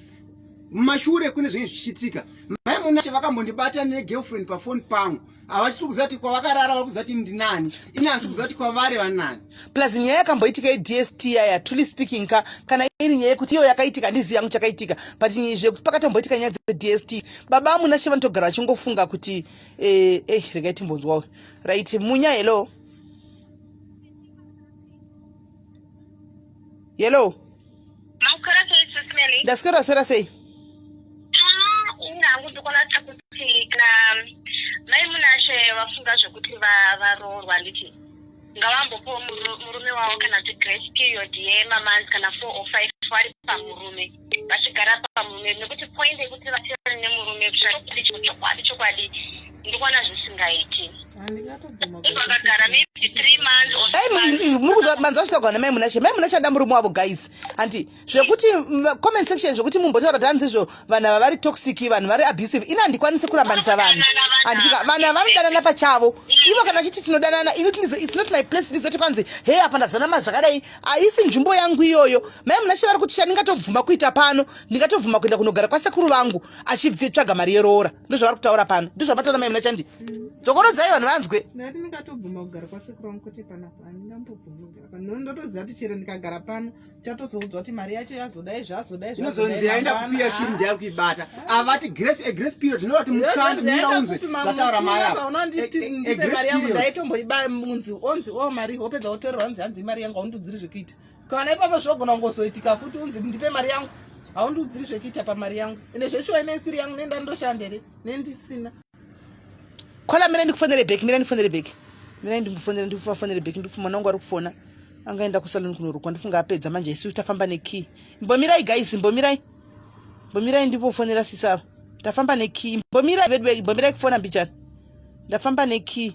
Mumashure kune zvinhu zvichiitika. Mai Munashe vakambondibata negirlfriend pafoni pangu. Havachisi kuziva kuti kwavakarara vari kuziva kuti ndinani. Ini handisi kuziva kuti kwavari vanani. Plus nyaya yakamboitika yeDST yaya, truly speaking ka, kana iri nyaya yekuti iyo yakaitika handizivi yangu chakaitika, but zvekuti pakatomboitika nyaya dzeDST, baba Munashe vanotogara vachingofunga kuti regai timbonzwawo. Right, Munya, hello. Hello. Maswera sei Sis Melly? Ndaswera swera sei? Ini hangu ndikuona sekuti kana mai Munashe vafunga zvekuti varoorwa handiti ngavambopiwa murume wavo kana kuti grace period yemamonths kana 4 or 5 vari pamurume vachigara pamurume nekuti point yekuti vatore nemurume chokwadi chokwadi chokwadi. Ndikuona zvisingaiti. Vakagara maybe 3 months or Hey, muri kuzwa manzwa zvitaurwa namai Munashe. Mai Munashe ada murume wavo guys. Hanti zvekuti comment section zvekuti mumbotaura kuti hanzi izvo vanhu ava vari toxic, vanhu vari abusive. Ini handikwanisi kurambanisa vanhu. Handiti ka vanhu ava vanodanana pachavo. Ivo kana vachiti tinodanana, ini kuti ndizo it's not my place ndizoti kwanzi hey apa ndazona mazvakadai. Haisi nzvimbo yangu iyoyo. Mai Munashe vari kuti chandingatobvuma kuita pano, ndingatobvuma kuenda kunogara kwasekuru vangu achitsvaga mari yeroora. Ndozvavari kutaura pano. Ndozvamataura mai Munashe handi. Dzokorodzai vanhu vanzwe. Ndati ndingatobvuma kugara kwasekuru vangu kwete panapa. Handingambobvumi kugara pano. Ndotoziva kuti chero ndikagara pano chatozoudzwa kuti mari yacho yazodai zvazodai inozonzi yaenda kupiya chiri ndiari kuibata avati grace a grace period zvinova kuti mukana mira unzwe zvataura mai apa unondipe mari yangu ndaitomboiba munzi onzi o mari wopedza wotorerwa hanzi hanzi mari yangu haundiudziri zvekuita kana ipapo zvogona kungozoitika futi unzi ndipe mari yangu haundiudziri zvekuita pamari yangu ende zveshuwa ine isiri yangu nenda ndoshanda here nendisina Kola mira ndikufonere back, mira ndifonere back. Mira ndikufonere ndikufonere back ndikufu mwana wangu ari kufona. Angaenda kusalon kunorukwa ndifunga apedza manje isu tafamba nekey. Mbomirai guys, mbomirai. Mbomirai ndipofonera sisi ava. Tafamba nekey. Mbomirai vedu mbomirai kufona mbichana. Ndafamba nekey.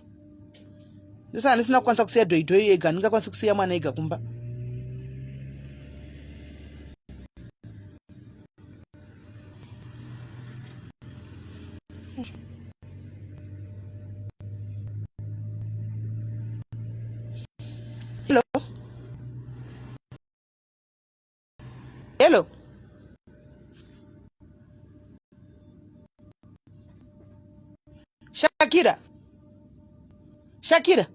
Ndosaka ndisina kukwanisa kusiya dhoidhoi ega, ndingakwanisi kusiya mwana ega kumba. Hello. Hello. Shakira. Shakira.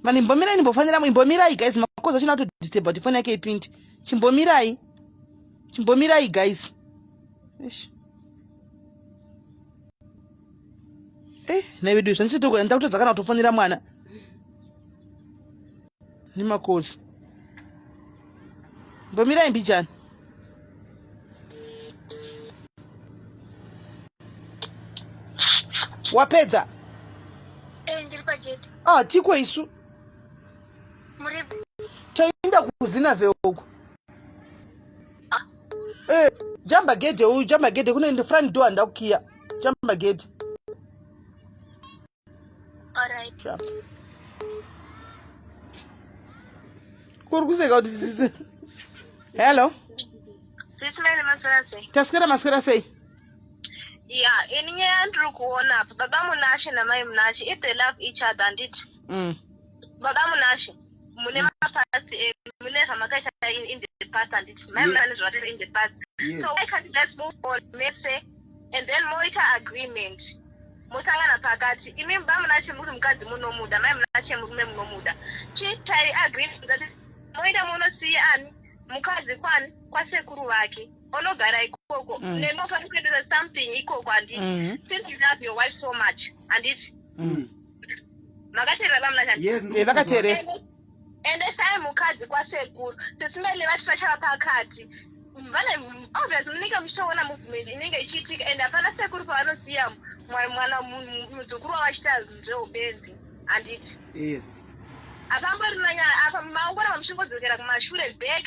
Mani imbomirai ndimbofanira imbomirai guys makoza china to disturb but phone yake ipindi. Chimbomirai. Chimbomirai guys. Eish. Eh, naivedu zvandichitoka ndakutodza kana kutofonera mwana. Nemakozi. Mbomirai mbijana. Wapedza? Eh, ndiri pagate. Ah, tiko isu. Muri Taenda kuZinave uko. Ah. Eh, jamba gede uyu, jamba gede kune front door ndakukiya. Jamba gede. Alright. Sharp. Kuri kuseka kuti sisi. Hello. Sisi Mele maswera sei? Taswera maswera sei? Yeah, ini nyaya yandiri kuona apa baba Munashe namai Munashe if they love each other handiti. Baba Munashe mune mapast eh, mune zvamakaita in, in the past handiti mai Munashe nezvavakaita in the past. Yes. So why can't you guys move on mese and then moita agreement mosangana pakati imi bamunashe muri mukadzi munomuda mai munashe murume munomuda chiitai agreement that moenda monosiya ani mukadzi kwani kwasekuru vake onogara ikoko mm. nemi ofanira kuendesa something ikoko handiti mm. since you love your wife so much handiti mm. makateerera bamunashe yes, eh, vakateerera Endesai mukadzi kwasekuru. Sisi Melly vati vachava pakati. Vane obvious munenge muchitoona movement inenge ichiitika and hapana sekuru pavanosiya mwana muzukuru wavo achiita zveubenzi handiti. Yes. Hapamborina nyaya apa maongora muchingodzokera kumashure back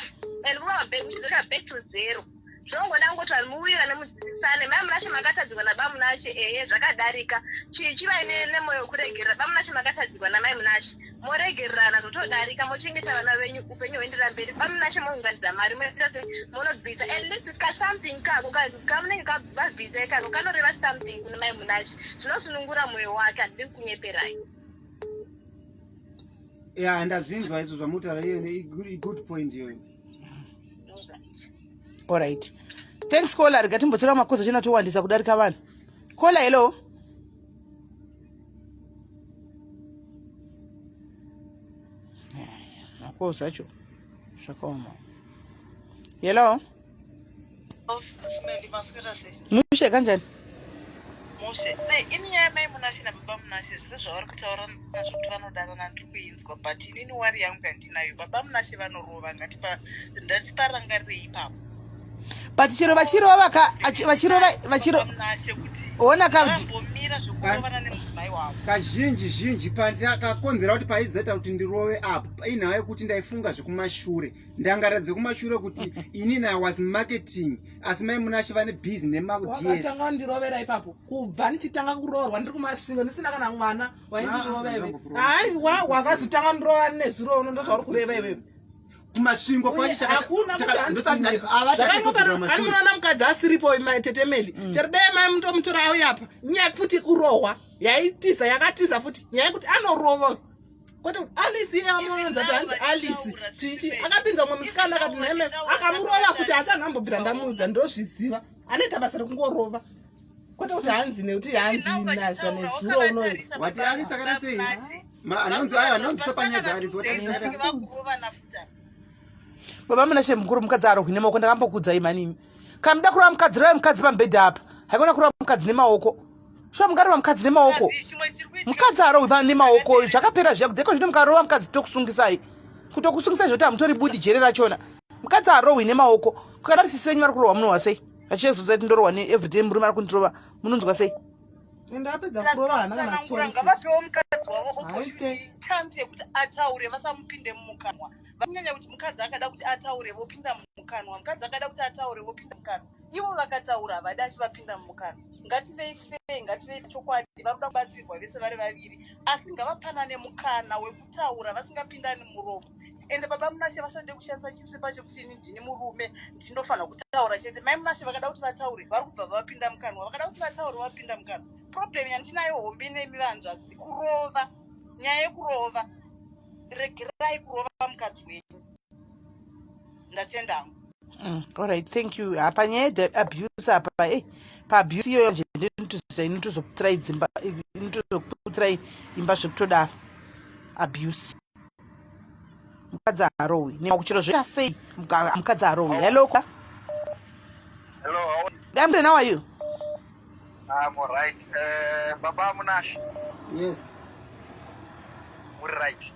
and vova back muchidzokera back to zero. Zvongoda kungoti vanhu muwirirane mudzidzisane. Mai Munashe makatadzirwa nabaMunashe ehe zvakadarika. Chii chivai nemoyo wekuregerera. BaMunashe makatadzirwa namai Munashe. Moregererana zvotodarika mochengeta vana venyu upenyu hwoenderera mberi. BaMunashe mounganidza mari moita sei monobvisa at least ka something kako kamunenge vabvisa ikako kanoreva something kune mai Munashe. Zvinosunungura moyo wake handidi kukunyeperai. Ya ndazvinzwa izvo zvamutaura iyo igood point iyoyo. Alright. Thanks caller, rega timbotora makosa chena towandisa kudarika vanhu. Caller hello. Makosa acho zvakaoma. Hello. Mushe kanjani? Mushe. Sei ini nyaya mai Munashe nababa Munashe zvese zvavari kutaura nazvo kuti vanodanana ndiri kuinzwa but inini wari yangu yandinayo baba Munashe vanorova ngatipa ndatiparangarirei ipapo. But chero vachirova ka vachirova vachiro Munashe kuti ona ka vambomira zvekurovana nemudzimai. mudzimai wavo. Kazhinji zhinji pandakakonzera kuti paizoita kuti ndirove apo inhau yekuti ndaifunga zvekumashure ndangarira dzekumashure kuti inini I was marketing asi mai Munashe vane busy nemads. Wakatanga kundirovera ipapo kubva ndichitanga kuroorwa ndiri kumasvingo ndisina kana mwana waindirova iwe. Haiwa wakazotanga kundirova nezuro uno ndozvauri kureva iwewe. kumasvingo kwachoanoona mukadzi asiripo tetemeli mm. chero dai mai mutomutora auya apa nyaya futi kurohwa yaitiza yakatiza futi nyaya yekuti anorova kwete alice iye amunoonza kuti hanzi alice chichi akapinza umwe musikana akati nheme akamurova futi asi anhambobvira ndamuudza ndozviziva anoita basa rekungorova kwete kuti hanzi nekuti hanzi nazwa nezuro unoyo wati alice akada sei anonzi ayo anonzi sapanyaya dzaalice wati alice Baba Munashe mukuru mukadzi arohwi nemaoko ndakambokuudzai manini. Kana muda kurova mukadzi rovai mukadzi pamubhedha apa. Haikona kurova mukadzi nemaoko. Shuwa mungarova mukadzi nemaoko. Mukadzi arohwi pa nemaoko zvakapera zviya kudheko zvino mukarova mukadzi tokusungisai. Kutokusungisai zvoti hamutori budi jere rachona. Mukadzi arohwi nemaoko. Kukadari sisi venyu vari kurohwa munohwa sei? Vachizodza kuti ndorohwa ne everyday murume ari kundirova munonzwa sei? Ende apedza kurova hana kana sorry. Ngavapewo mukadzi wavo opportunity chance yekuti ataure vasamupinde mumukanwa. Vanyanya kuti mukadzi akada kuti ataure vopinda mumukanwa, mukadzi akada kuti ataure vopinda mumukanwa. Ivo vakataura havadi achivapinda mumukanwa. Ngativei fair, ngativei chokwadi, vari kuda kubatsirwa vese vari vaviri asi ngavapanane mukana wekutaura vasingapindani muromo. Ende baba Munashe vasade kushandisa chisimba chekuti ini ndini murume ndinofanira kutaura chete. Mai Munashe vakada kuti vataure vari kubva vavapinda mukanwa, vakada kuti vataure vavapinda mukanwa. Problem yandinayo hombe nemi vanzvadzi kurova, nyaya yekurova. Regerai kurova mukadzi wenyu. Ndatenda hangu. Mm, alright thank you apa nyaya yeabuse apa e paabuse iyoyo nje ndinotoziva inotozoputsirai dzimba inotozoputsirai imba zvekutodaro abuse mukadzi harohwi nekuchero zvoita sei mukadzi harohwi hello kwa hello how are you? how are you I'm all right. Uh, Baba Munash. Yes. Muri right.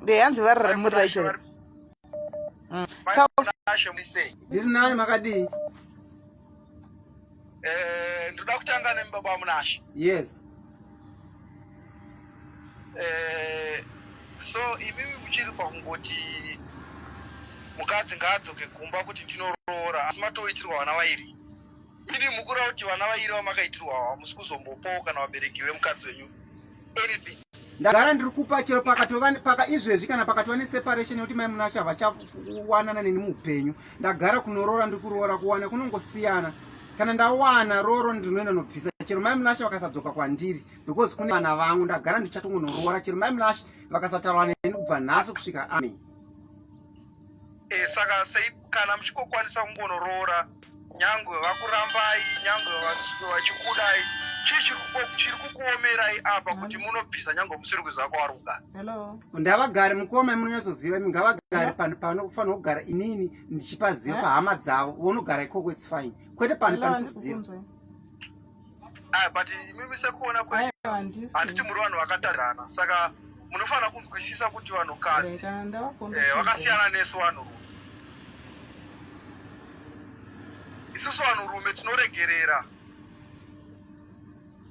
Eh, hanzi vari muri right here. Mm. Munashe muri sei? Ndiri nani makadii? Eh, ndoda kutanga nemi Baba Munashe. Yes. Eh, so imimi muchiri pakungoti mukadzi ngaadzoke kumba kuti ndinoroora asi matoitirwa vana vairi imi mukura kuti vana vairi vamakaitirwa hamusi kuzombopawo kana vabereki vemukadzi wenyu anything ndagara ndiri kupa chero pakatova paka izvezvi kana pakatova neseparation yekuti mai munashe havachawanana neni muupenyu ndagara kunoroora ndiri kuroora kuwana kunongosiyana kana ndawana roro ndinoenda nobvisa chero mai munashe vakasadzoka kwandiri because kune vana vangu ndagara ndichatongonoroora chero mai munashe vakasataura neni kubva nhasi kusvika amen e, saka sei kana muchingokwanisa kungonoroora nyangwe vakurambai nyangwe vachikudai chii chiri kukuomerai apa kuti munobvisa nyangwe musiri kuziva kwavari kugara ndavagare mukoma munonyatsoziva imi ngavagare panofanira kugara inini ndichipaziva pahama dzavo vonogara ikoko its fine kwete pano panisikuziva ah, but imimi sekuona kwenyu handiti muri vanhu vakatarirana saka munofanira kunzwisisa kuti vanhukadzi eh, vakasiyana nesu vanhurume isusu vanhurume tinoregerera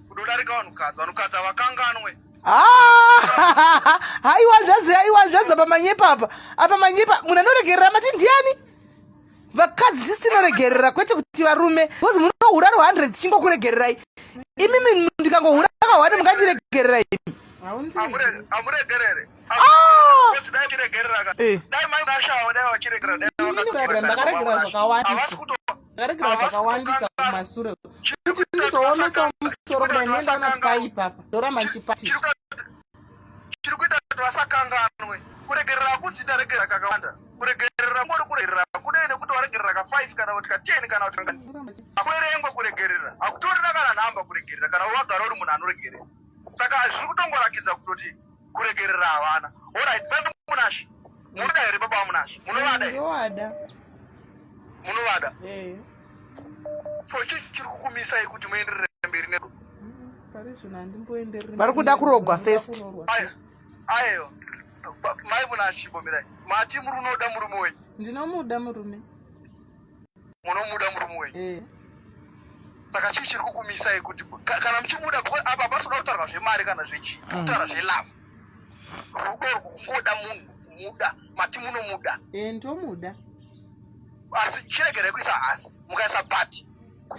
kudodarika vanhukadzi vanhukadzi havakanganwe ah, haiwa nzvadzi haiwa nzvadzi apa manyepa apa apa manyepa munhu anoregerera mati ndiani vakadzi tisi tinoregerera kwete kuti varume bcause munohura ru 100 tichingokuregererai imimi ndikangohura kahwani mungandiregerera imi amuregerere ah! Eh. ndakaregera zvakawandisa ndakaregera zvakawandisa kumasure kuti ndizoomesa musoro kudai ndoendaona kuti paipapa ndoramba ndichipatisa chiri kuita kuti vasakanganwe kuregerera hakunzi ndaregerera kakawanda kuregerera ngori kuregerera kudei nekuti waregerera ka 5 kana kuti ka 10 kana kuti kangani akuverengwa kuregerera hakutorina kana nhamba kuregerera kana wagara uri munhu anoregerera saka zviri kutongorakidza kutoti kuregerera havana orit baba munashe munoda here baba vamunashe munovada here munovada eh. so chii chiri kukumisai kuti muenderere mberi ne vari kuda kurogwa first ayo mai munashe imbomirai mati muri unoda murume wenyu ndinomuda murume munomuda murume wenyu eh. Saka chii chiri kukumisai kuti kana muchimuda apa hapasi kuda kutaurwa zvemari kana zvechii mm. kutaura zvelove rudo rwokungoda munhu kumuda mati munomuda e, ndomuda asi chiregerai kuisa asi mukaisa but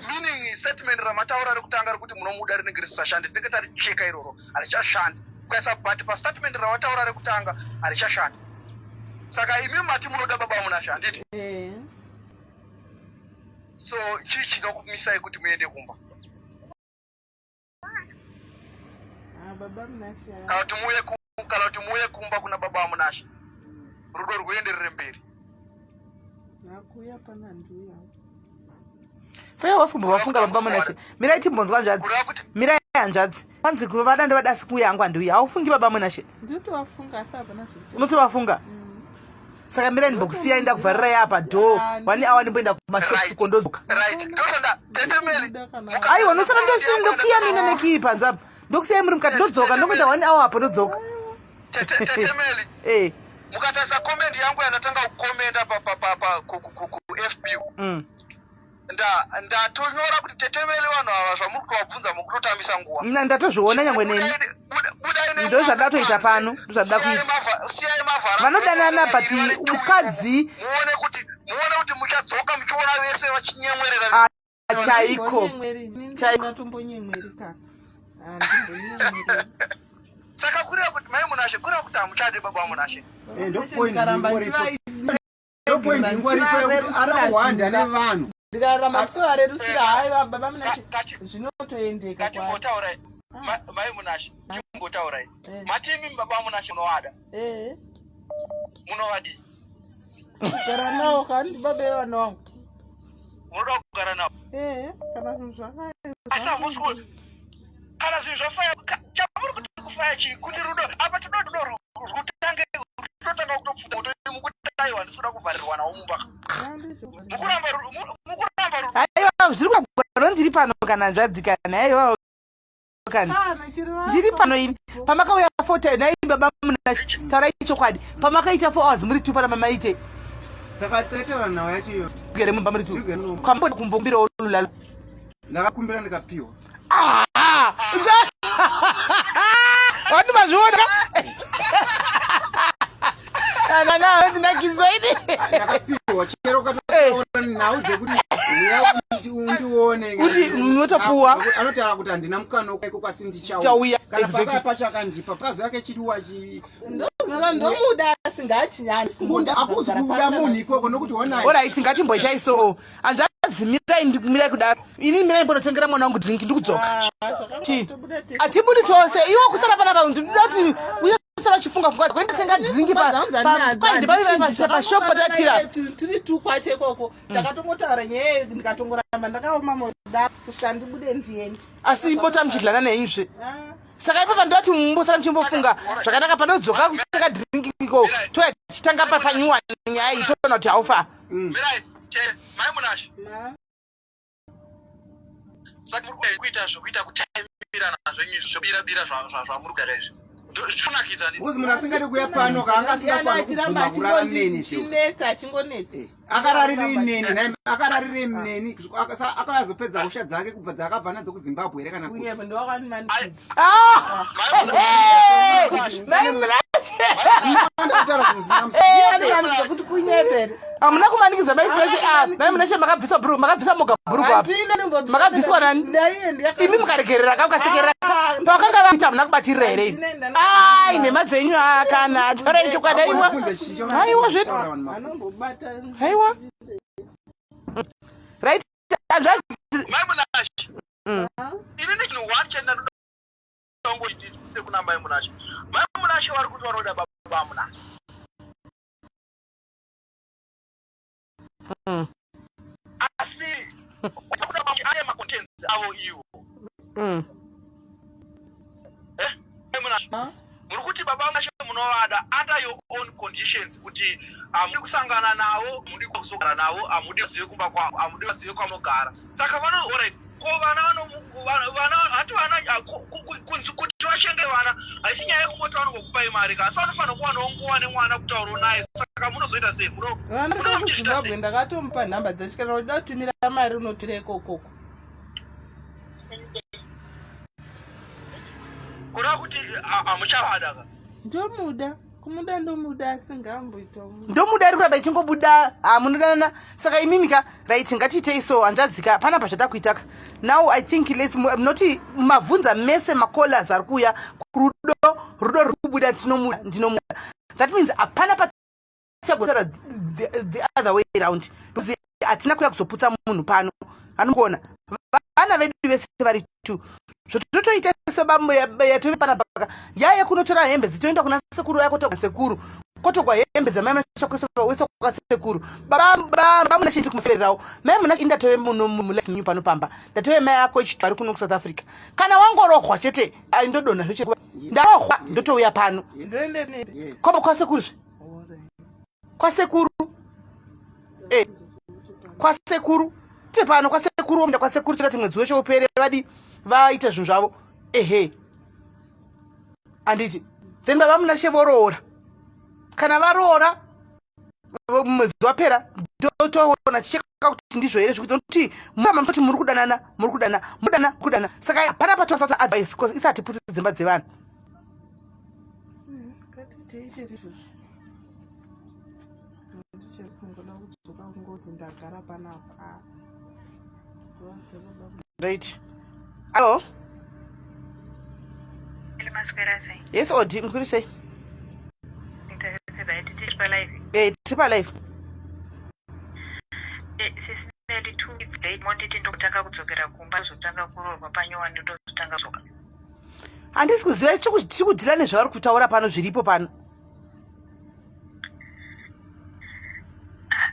meaning statement ramataura rekutanga rekuti munomuda rinenge risisashandi tinenge taricheka iroro harichashandi ukaisa but pastatement rawataura rekutanga harichashandi saka imi mati munoda baba munashe handiti eh. so chii chinokumisai kuti muende kumba ah, baba munashe kana kuti muuye kana kuti muuye kumba kuna baba vamunashe rudo rwuenderere mberi akuya pana nduya saka wasi kumbova funga baba munashe mirai timbonzwa hanzvadzi mirai hanzvadzi kwanzi vada ndovada asi kuuya hangu handiuya haufungi baba munashe ndinotovafunga asi hapana zvekuita unotovafunga mm. saka mirai ndimbokusiyai ndakuvharirai apa dhoo one hour ndimboenda kumashopu kondodzoka aiwa nosara ndokiya mina nekiyi panze apa ndokusiyai muri mukati ndodzoka ndongoita one hour apo ndodzoka eh. mukatarisa comment yangu yandatanga kukomenda kufb mm. Ndatonyora kuti tetemele vanhu ava zvamuri kutovabvunza mukutotambisa nguva. Mna ndatozviona nyangwe neni. Ndozvandatoita pano, ndozvandada kuita. Vanodanana but mukadzi muone kuti muone kuti muchadzoka muchiona vese vachinyemwerera. Ah, chaiko. Chaiko. Saka kureva kuti mai Munashe kureva kuti hamuchadi baba Munashe. Eh, ndo point. Ndopoint ingoripo yekuti arikuhwanda nevanhu. Ndikaramba ndichitovarerusira haiwa baba Munashe zvinotoendeka. Ngatimbotaurai ah. mai Munashe timbotaurai. Eh. Mati imi baba Munashe munovada. Eh. Munovadii? Kugara nawo kani baba vevana vangu. Munoda kugara nawo? Eh, kana zvinhu zvakaya. Asi hamusi kana zvinhu zvafaya chamuri kuti kufaya chii kuti rudo apa toda rudo rwutange rutotanga kutopfuta moto mukuti aiwa ndisi kuda kuvharirwa nawo mumba mukuramba mukuramba rudo aiwa zviri kugona ndiri pano kana hanzvadzi kana aiwa kana ndiri pano ini pamakauya fota nhai baba munashe taurai chokwadi pamakaita four hours muri two pana mamaite takataura nhau yacho iyo gere mumba muri two kwamboda kumbokumbirawo lulalo ndakakumbira ndikapiwa ah, wati mazviona nana ndinakisa ini ndakapiwa chero ukatoona nhau dzekuti undione kuti unotopuwa anotaura kuti handina mukana ikoko asi ndichauya kana papa pacho akandipa pazo yake chituwa Ndozara ndomuda asi ngaachinyanye. Kunda hakuzi kuda munhu ikoko nokuti ona. Alright ngatimboitai so. Hanzvadzi mirai mirai kudaro. Ini mirai mbonotengera mwana wangu drink ndikudzoka. Ah, Chi. Atibudi tose. Iwe kusara panapa ndinoda kuti uyasara uchifunga funga kuenda tenga drink pa pa pa pa shop patatira. Tiri tu kwacho ikoko. Ndakatongotaura nyaya ndikatongoramba ndakaoma moda kusvika ndibude ndiende. Asi bota muchidlana neizve. Ah. saka ipapa ndoti mumbosara muchimbofunga zvakanaka panodzoka kuteka drink iko touya tichitanga papanyuwa nyaya iyi toona kuti haufa mm. saka muri kuita zvekuita kutaimirana zvenyu zvobira bira zvamuri kuita izvi zvinonakidza because munhu asingadi kuuya pano kaanga asingafaniri kubvuma kurara neni chinetsa achingonetsa eh, akararirei neni nhai akararirei neni akazopedza hosha dzake kubva dzaakabva nadzo kuzimbabwe here kana kuti ah! Mai hamuna kumanikidza mai Munashe ah, mai Munashe makabviswa bhuru makabvisa moga bhuru kwapo makabviswa nani imi mukaregerera ka mukasekerera ah, pavakanga vaita hamuna kubatirira here imi ai nhema dzenyu ah, kana taurai chokwadi aiwa aiwa zvedu aiwa right hanzvadzi mm. ini chinhu one chandinoda kungoitise kuna mai Munashe mai Munashe vari kuti vanoda baba Munashe mm. asi ane macontents avo ivo mm. eh, mai Munashe muri kuti baba Munashe munovada under your own conditions kuti hamudi kusangana navo hamudi kuzogara navo hamudi vazive kumba kwavo hamudi vazive kwamogara saka vano alright ko vana vano vana hati vana ah, kunzi kuti vachenge vana haisi nyaya yekungoti vanongokupai mari ka asi vanofanira kuwanawo nguva nemwana kutaurawo naye saka munozoita sei vana kuzimbabwe ndakatomupa nhamba dzacho kana uchida kutumira mari unotura ikokoko. Kureva kuti hamuchavada ka? Ndomuda, kumuda ndomuda asi ngaamboita Ndomuda iri kuramba ichingobuda hamunodanana. Saka imimi ka right ngatiitei so hanzvadzika panapa zvatakuitaka. Now I think let's noti mavhunza mese macallers ari kuuya rudo rudo ruri kubuda tinomuda ndinomuda. That means hapana tichagotaura the other way round because hatina kuya kuzoputsa munhu pano anokuona vana vedu vese vari two zvototoita sebambo yatove pana paka yaya kunotora hembe dzitoenda kuna sekuru yako togwa sekuru kotogwa hembe dzamai munashakwese kwasekuru baba muna chindi kumusevererawo mai muna chindi ndatove muno mulife menyu pano pamba ndatove mai ako echitwa ari kuno kusouth africa kana wangorohwa chete aindodonha zveche ndarohwa ndotouya pano kwaba kwasekuru zve kwasekuru eh, kwasekuru te pano kwasekuru omda kwasekuru chakati mwedzi weshe upere vadi vaita zvinhu zvavo ehe anditi then baba munashe voroora kana varoora mwedzi wapera ndotoona chicheka kuti ndizvo here zvekuti nokuti muramba kuti muri kudanana muri kudana mudana kudana saka hapana patosata advice bcause isati putsi dzimba dzevanhu Right. Hello. Yes, Odi, mkuri sei? Eh, tiri pa live. Eh, sisi Nelly, 2 weeks late monditi ndokutanga kudzokera kumba zotanga kuroorwa panyowani ndotozotanga kudzoka. Handisi kuziva tiri kudhila nezvavari kutaura pano zviripo pano.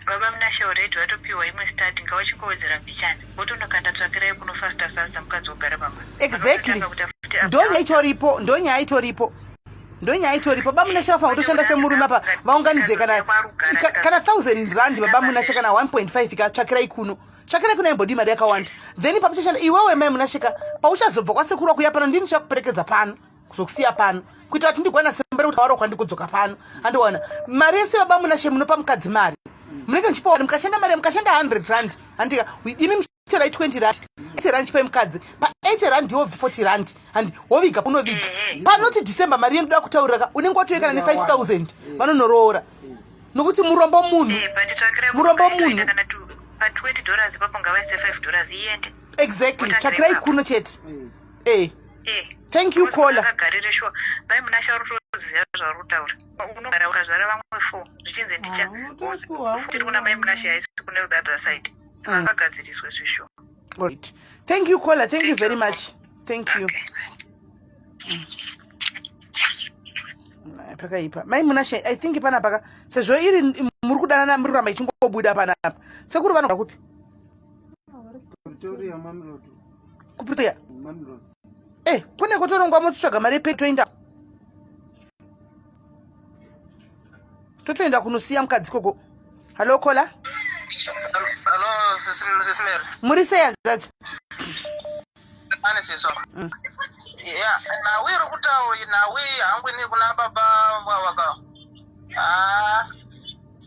Baba Munashe already vatopiwa imwe start ngavachingowedzera mbichana votonokanda tsvakirai kuno faster faster mukadzi wogara pamba. Exactly. Ndonyaya itoripo, ndonyaya itoripo. Ndonyaya itoripo. Baba Munashe vafanira kutoshanda semurume apa vaunganidze kana kana 1000 rand baba Munashe kana 1.5 ka tsvakirai kuno. Tsvakirai kuno imbodii mari yakawanda. Then pamuchashanda iwewe mai Munashe ka pauchazobva kwasekuru wakuya pano ndini ndichakuperekedza pano. kuzokusiya pano kuitira kuti ndigwana simba rekuti warohwa ndikudzoka pano andiwana mari yese baba munashe munopa mukadzi mari munenge muchipa mukashanda mari mukashanda 100 rand andika imi muchitora 20 rand 80 rand chipai mukadzi pa 80 rand ndiwo 40 rand handi woviga unoviga panoti december mari yendoda kutaurira ka unenge watoyekana ne 5000 vanonoroora nokuti murombo munhu murombo munhu exactly tsvakirai kuno chete eh Eh. Thank you caller. Akagarire sure. Mai Munashe uri kutoziva zvauri kutaura. Unogara ukazvara vamwe four zvichinzi ndicha. Ah, Tiri kuna mai Munashe haisi kune the other side. Akagadziriswe zvisho. All right. Thank you caller. Thank, Thank you very much. Thank you. Okay. Pakaipa. Mai Munashe I think panapa ka sezvo iri muri kudanana muri kuramba ichingobuda panapa. Sekuru vanogara kupi? Pretoria Mamelodi. KuPretoria. Mamelodi. Eh, kune kotorongwa motsvaga mari yepe toenda. Totoenda kunosiya mukadzi koko. Hello caller. Hello, Sis Mary. Muri sei hanzvadzi? Ane siso. Yeah, nhau iri kutaura nhau iyi hangu ini kuna baba vavaka. Ah,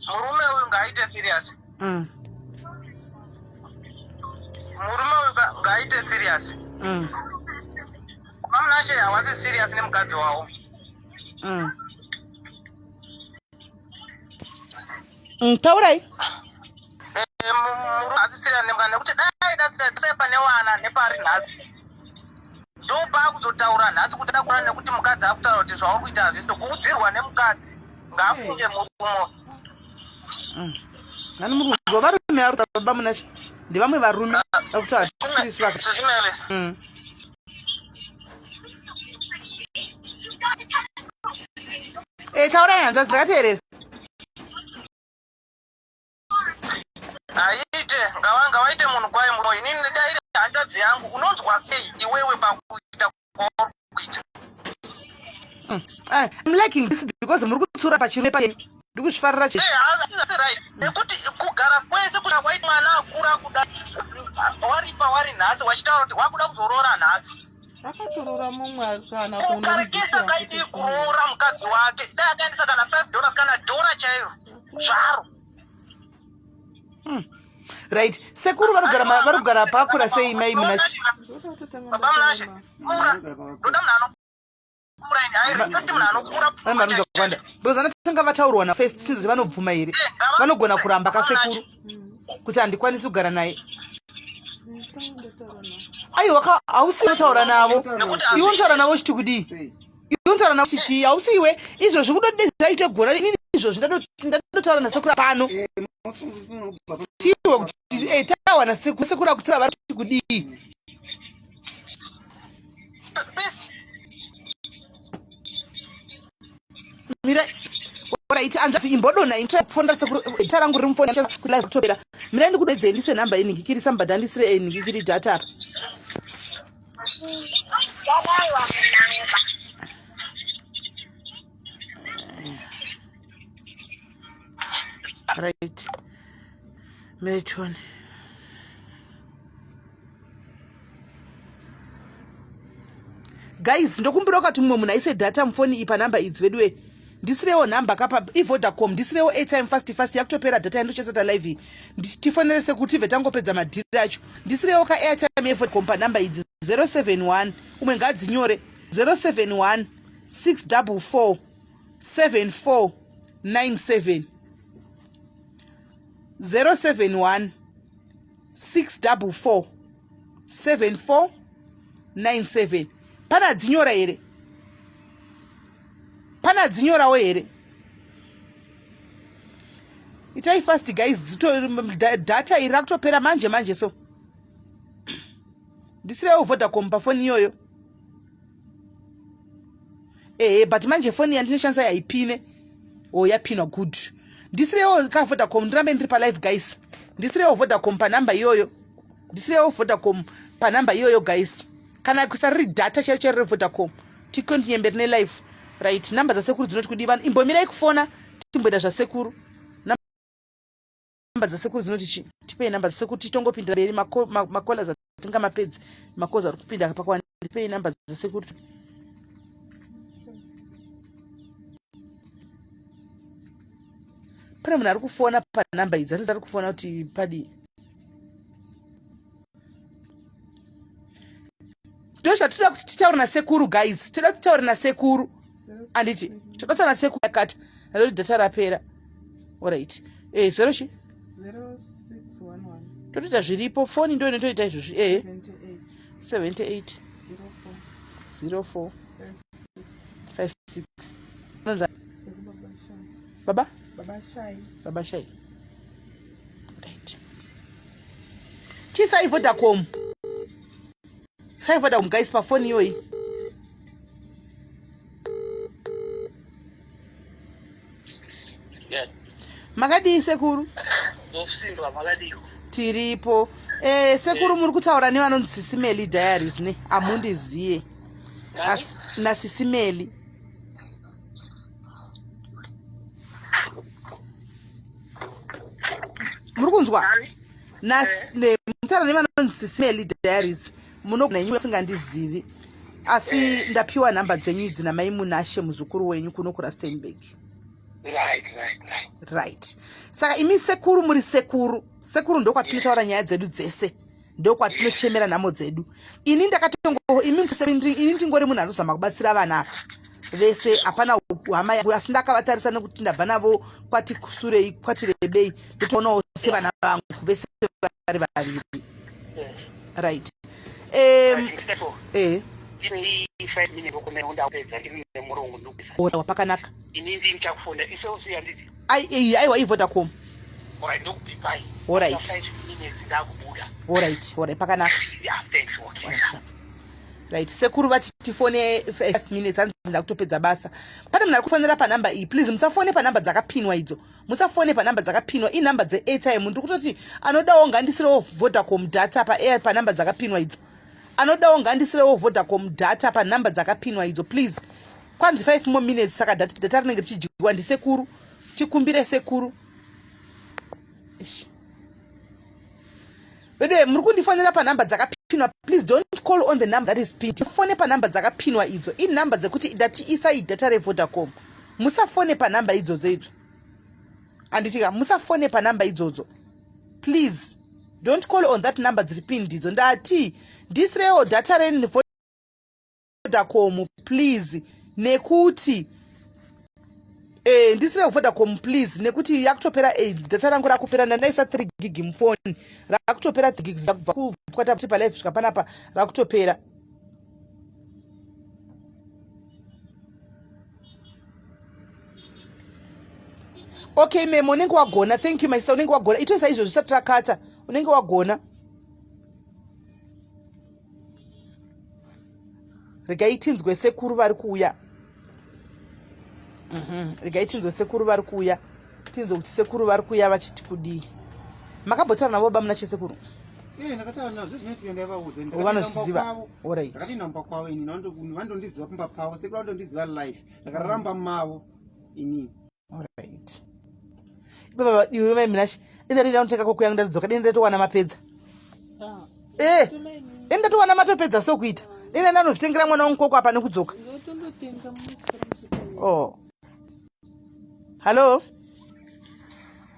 murume uyu ngaaite serious. Murume uyu ngaaite serious. Vamunashe hawasi serious nemukadzi wavo. Taurai. Eh, murume haasi serious nemukadzi nekuti dai dai pane wana nepari nhasi. Ndopaakuzotaura nhasi kuti ada kuona nekuti mukadzi akutaura kuti zvauri kuita hazvisi kuudzirwa nemukadzi ngaafunge murume. Nani muri kunzwa varume vari kutaura baba Munashe ndevamwe varume vari kutaura tisiri vaka. Sisimele. Eh, taurai hanzvadzi ndakateerera. Haite ngawaite munhu kwaye murume inini dai iri hanzvadzi yangu unonzwa sei iwewe pakuita kwauri kuita. Ah, I'm liking this because muri kutsura pachirume pachenyu. Ndikuzvifarira chete. Eh, haasi right nekuti kugara kwese kusvika kwaita mwana akura kuda waripa wari nhasi wachitaura kuti wakuda kuzoroora nhasi. Akatoroora mumwe kana Kukarekesa kaidii kuroora mukadzi wake dai akaendesa kana 5 dollars kana dhora chairo zvaro. Right. Sekuru varikugara varikugara pakakura sei mai Munashe? Baba Munashe, kura. Ndoda munhu ano Mari zvakawanda because anatanga vataurwa na first chinhu kuti vanobvuma here eh, vanogona kuramba kasekuru kuti handikwanisi kugara naye aiwa hausi unotaura navo iwe unotaura navo uchiti kudii iwe unotaura navo uchiti chii hausi iwe izvozvi kudodii zvaite gona inini izvozvi ndadotaura nasekuru pano eh, tiwe kuti eh, tawana sekuru akutsira vari kuti kudii mira right anzvadzi imbodonha intry kufonera sekuru data rangu riri mufoni kuti live kutopera mira ndikudedzei ndise nhamba inhingi kiri sambadha ndisire inhingi kiri data apa right mira tione guys ndokumbira ukati mumwe munhu aise data mufoni iyi panhamba idzi veduwe ndisirewo nhamba kapa ivodacom ndisirewo airtime fast fast yakutopera data yandochesata live iyi tifonere sekuti tibve tangopedza madhiri acho ndisirewo ka airtime yevodacom panhamba idzi 071 umwe ngadzinyore 071 644 7497 071 644 7497 pane adzinyora here pane adzinyorawo here itai fast guys data iri rakutopera manje manje so ndisirewo vodacom pafoni iyoyo ehe but manje foni yandinoshandisa yaipine o oh, yapinwa good ndisirewo ka vodacom ndirambe ndiri palive guys ndisirewo vodacom panhamba iyoyo ndisirewo vodacom panhamba iyoyo guys kana kuisa riri data chairo chairo revodacom tikontinye mberi nelive right nhamba dzasekuru dzinoti kudii vanhu imbomirai kufona timboita zvasekuru namba dzasekuru dzinoti chi tipei namba dzasekuru titongopindira mberi makolas atingamapedzi makozi ari kupinda pakawanda tipei namba dzasekuru pane munhu ari kufona panhamba idzi anzi ari kufona kuti padii ndozvatinoda kuti titaure nasekuru guys tinoda kuti titaure nasekuru anditi toda kutaura nasekuru akati ndadoti data rapera orit e eh, zero chi totoita zviripo foni ndo inotoita izvozvi e 78 04 56 baba baba shai right chiisai vodacom sai vodacom guys pafoni iyoyi Makadii sekuru? Tiripo. Eh, sekuru muri kutaura nevanonzi Sisimeli Diaries ne? Amundiziye. As na Sisimeli. Muri kunzwa? Na ne mutaura nevanonzi Sisimeli Diaries. Munogona henyu vasingandizivi. Asi ndapiwa nhamba dzenyu idzi namai Munashe muzukuru wenyu kuno kuRustenburg. Right, right, right. Right. Saka imi sekuru muri sekuru. Sekuru ndokwatinotaura nyaya dzedu dzese. Ndokwatinochemera nhamo dzedu. Ini ndakatongo imi ini ndingori munhu anozama kubatsira vana ava. Vese hapana hama yangu asi ndakavatarisa nekuti ndabva navo kwati kusurei kwati rebei ndotoonawo sevana vangu vese vari vaviri. Right. Um, eh. Ora pakanaka. Ini ndini chakufona iSelfie handiti? Ai eh, aiwa iVodacom. Alright, ndokupipai. Alright. After 5 minutes ndakubuda. Alright, alright pakanaka. Yeah, thanks. Okay. Alright, sharp. Right, sekuru vati tifone 5 minutes hanzi ndakutopedza basa. Pane munhu ari kufonera panhamba iyi. Please musafone panhamba dzakapinwa idzo. Musafone panhamba dzakapinwa. Inhamba dzeairtime. Ndiri kutoti anodawo ngandisirewo Vodacom data pa air panhamba dzakapinwa idzo. Anodawo ngandisirewo Vodacom data panhamba dzakapinwa idzo please. Kwanzi 5 more minutes saka data, data rinenge richidyiwa ndisekuru. Tikumbire sekuru. Ish. Veduwe muri kundifonera panhamba dzakapinwa please don't call on the number that is pinned. Musafone panhamba dzakapinwa idzo. Inhamba dzekuti ndati isai data reVodacom. Musafone panhamba idzodzo idzo. Anditika musafone panhamba idzodzo. Please don't call on that number dziri pinned idzo. Ndati ndisirewo data reVodacom please. Nekuti Eh, ndisina kuvodacom please nekuti yakutopera eh, data rangu rakupera ndandaisa 3 gig mufoni rakutopera 3 gigs kubva kwatapti palive svika panapa rakutopera okay memo unenge wagona thank you my sister unenge wagona itoisa izvo zvisati rakata unenge wagona regai tinzwe sekuru vari kuuya mhm, regai tinzwe sekuru vari kuuya tinzwe kuti sekuru vari kuuya vachiti kudii makambotaura navo baba muna chesekuru eh, vanozviziva oritndakatinamba kwavo ini vandondiziva kumba pavo sekuru vandondiziva life ndakararamba mavo inini Alright. Baba iwe mai Minashe, denda rida unotenga koko yangu ndadzoka denda ndatowana mapedza. Ah. Eh. Denda ndatowana matopedza so kuita. Denda ndanozvitengera mwana wangu koko apa nekudzoka. Oh. Hello.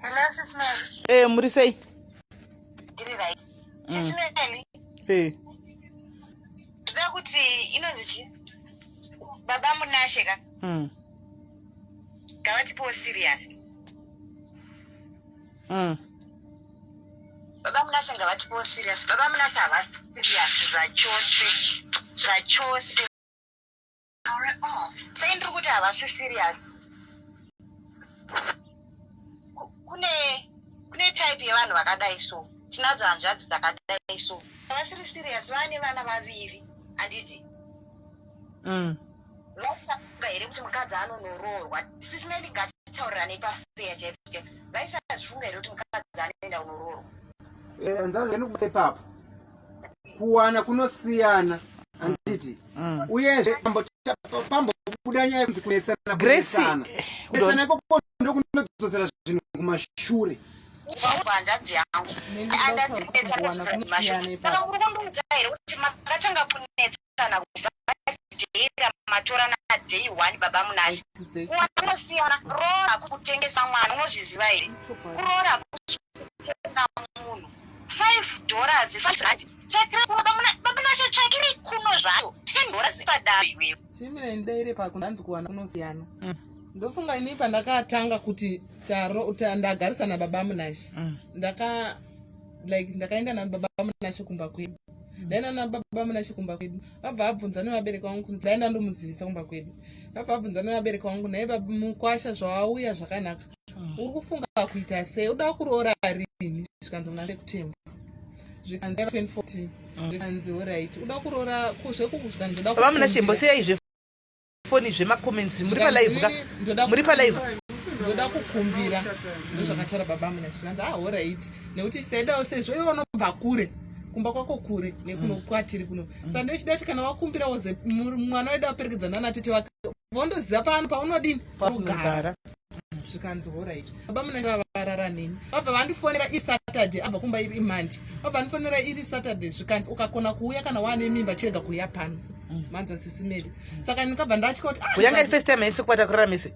Hello sis Mary. Eh, muri sei? Ndiri right. Sis Mary. Eh. Ndoda kuti inonzi chii? Baba Munashe ka. Ngavatipewo serious. Baba Munashe ngavatipewo serious. Baba Munashe havasi serious zvachose. Zvachose. Sei ndiri kuti havasi serious? Kune kune type yevanhu vakadai so. Tinadzo hanzvadzi dzakadai so. Havasiri serious vane vana vaviri. Handiti? Vaisafunga here kuti mukadzi anonoroorwa? Sisi Melly ngatitaurirane pafeya chaipo chaipo. Vaisazvifunga here kuti mukadzi anoenda kunoroorwa? Eh, hanzvadzi ndikubata ipapo. Kuwana kunosiyana handiti? Uyezve pambobuda nyaya yekunzi kunetsana Grace, kunetsana. Kunetsana ikoko ndokunodzosera zvinhu kumashure. Ubva hanzvadzi yangu. Neni Understand ndinotaura kunetsana kuwana kudzosera kunosiyana kumashure. ipapo. Saka muri kundiudza here kuti makatanga kunetsana kubva deira matorana day one baba Munashe? Exactly. Kuwana kunosiyana. Roora kutengesa mwana unozviziva here? Kuroora kutenga munhu. $5, 5 rand. Tsvakirai kuno baba Munashe tsvakirai kuno zvayo. $10 padaro iwewe. Chimira ndaire pakunanzi kuwana kunosiyana. Ndofunga ini pandakatanga kuti taro ndagarisana nababa Munashe. Ndaka like ndakaenda nababa Munashe kumba kwedu. Ndaenda nababa Munashe kumba kwedu. Vabva vabvunza nevabereki vangu kunzi ndaenda ndomuzivisa kumba kwedu. Vabva vabvunza nevabereki vangu naye mukwasha zvawauya zvakanaka. Uri kufunga kuita sei? Uda kuroora rini? Zvikanzi muna September. Zvikanzi 2014. Zvikanzi alright. Uda kuroora zvikanzi ndoda Baba Munashe mbosiyai zve foni zvemacomments muri palive ka muri palive ndoda kukumbira ndozvakataura baba muna zvikanzi ah alright nekuti taidawo sezvo iwe unobva kure kumba kwako kure nekuno kwatiri kuno saka ndechida kuti kana wakumbira woze mwana wedu aperekedza nana tete vake vondoziva pano paunodini paunogara zvikanzi horait baba muna varara neni vabva vandifonera isaturday abva kumba iri imandi vabva vandifonera iri saturday zvikanzi ukakona kuuya kana waane mimba chirega kuuya pano manzwa sisi Mary saka ndikabva ndatya kuti ah, yanga iri first time haisi kubata kurara mese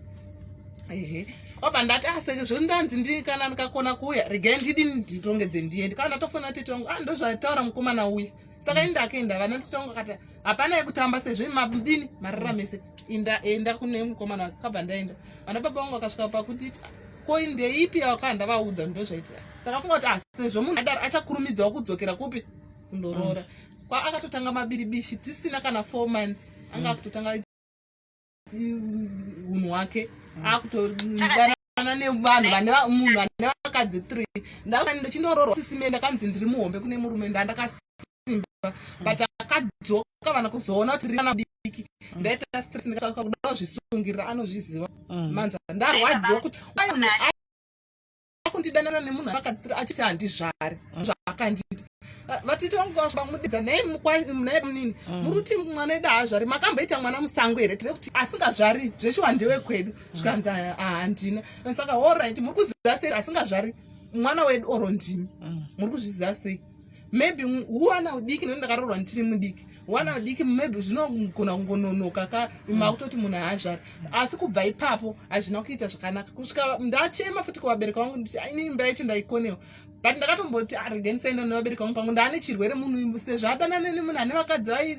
ehe wabva ndati aseke ah, zvondanzi ndi kana ndikakona kuuya regai ndidini ndirongedze ndiende kana ndatofonera tete wangu ah ndozvataura mukomana uya saka ini ndakaenda vana tete wangu akati hapana yekutamba sezvo madini marara mese inda enda kune mukomana kabva ndaenda vana baba vangu vakasvika pakuti ko ndeipi yawakanga ndavaudza ndozvaitika saka funga kuti ah sezvo munhu adaro achakurumidzawo kudzokera kupi kundoroora kwa akatotanga mabiribishi tisina kana 4 months anga akutotanga unhu hwake akutodanana nevanhu vane munhu ane vakadzi 3 ndakani ndichindoroorwa sisime ndakanzi ndiri muhombe kune murume ndandakasimba but akadzoka vana kuzoona kuti rina diki ndaita stress ndikakuda kuzvisungirira anozviziva manzwa ndarwadziwa kuti akundidanana nemunhu achiti handizvari zvaakandiita vatete vangu vamudidza naye munini muri kuti mwana edu haazvari makamboita mwana musango here tine kuti asingazvari zveshuwa ndewekwedu zvikanzi handina saka allright muri kuziva sei asingazvari mwana wedu oro ndimi muri kuzviziva sei maybe huwana udiki nekuti ndakaroorwa ndichiri mudiki huwana udiki maybe zvinogona kungononoka ka makutoti munhu haazvari asi kubva ipapo hazvina kuita zvakanaka kusvika ndachema futi kuvabereki vangu nditi ini imba yacho ndaikonewa. But ndakatomboti arege ah, ndisaenda nevabereki vangu pangu ndaane chirwere munhu sezvo adanane nemunhu ane vakadzi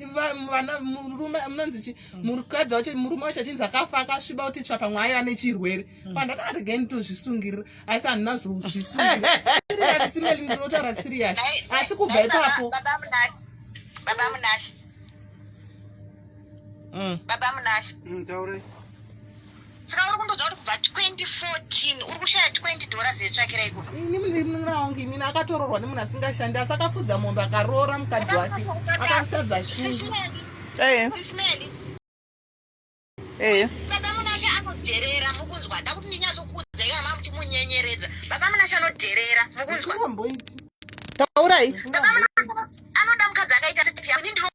vana murume munonzi chi mukadzi wacho murume wacho achinzi akafa akasviba kuti tsva pamwe aiva nechirwere mm. pandati arege nditozvisungirira asi handina zozvisungirira serious simeli ndinotaura serious asi kubva ipapo baba munashe mm. baba munashe mm, taure saka uri kundodza kuti kubva 2014 uri kushaya 20 dollars yetsvakirai kuno ini munin'ina wangu inini akatororwa nemunhu asingashandi asi akafudza mombe akaroora mukadzi wake akatadza shungu Eh. Baba Munashe anodherera mukunzwa da kuti ndinyatsokuudzai kana mamuchimunyenyeredza. Baba Munashe anodherera mukunzwa. Zvisingamboiti. Taurai. Baba Munashe anoda mukadzi akaita setype yangu. Ini ndiro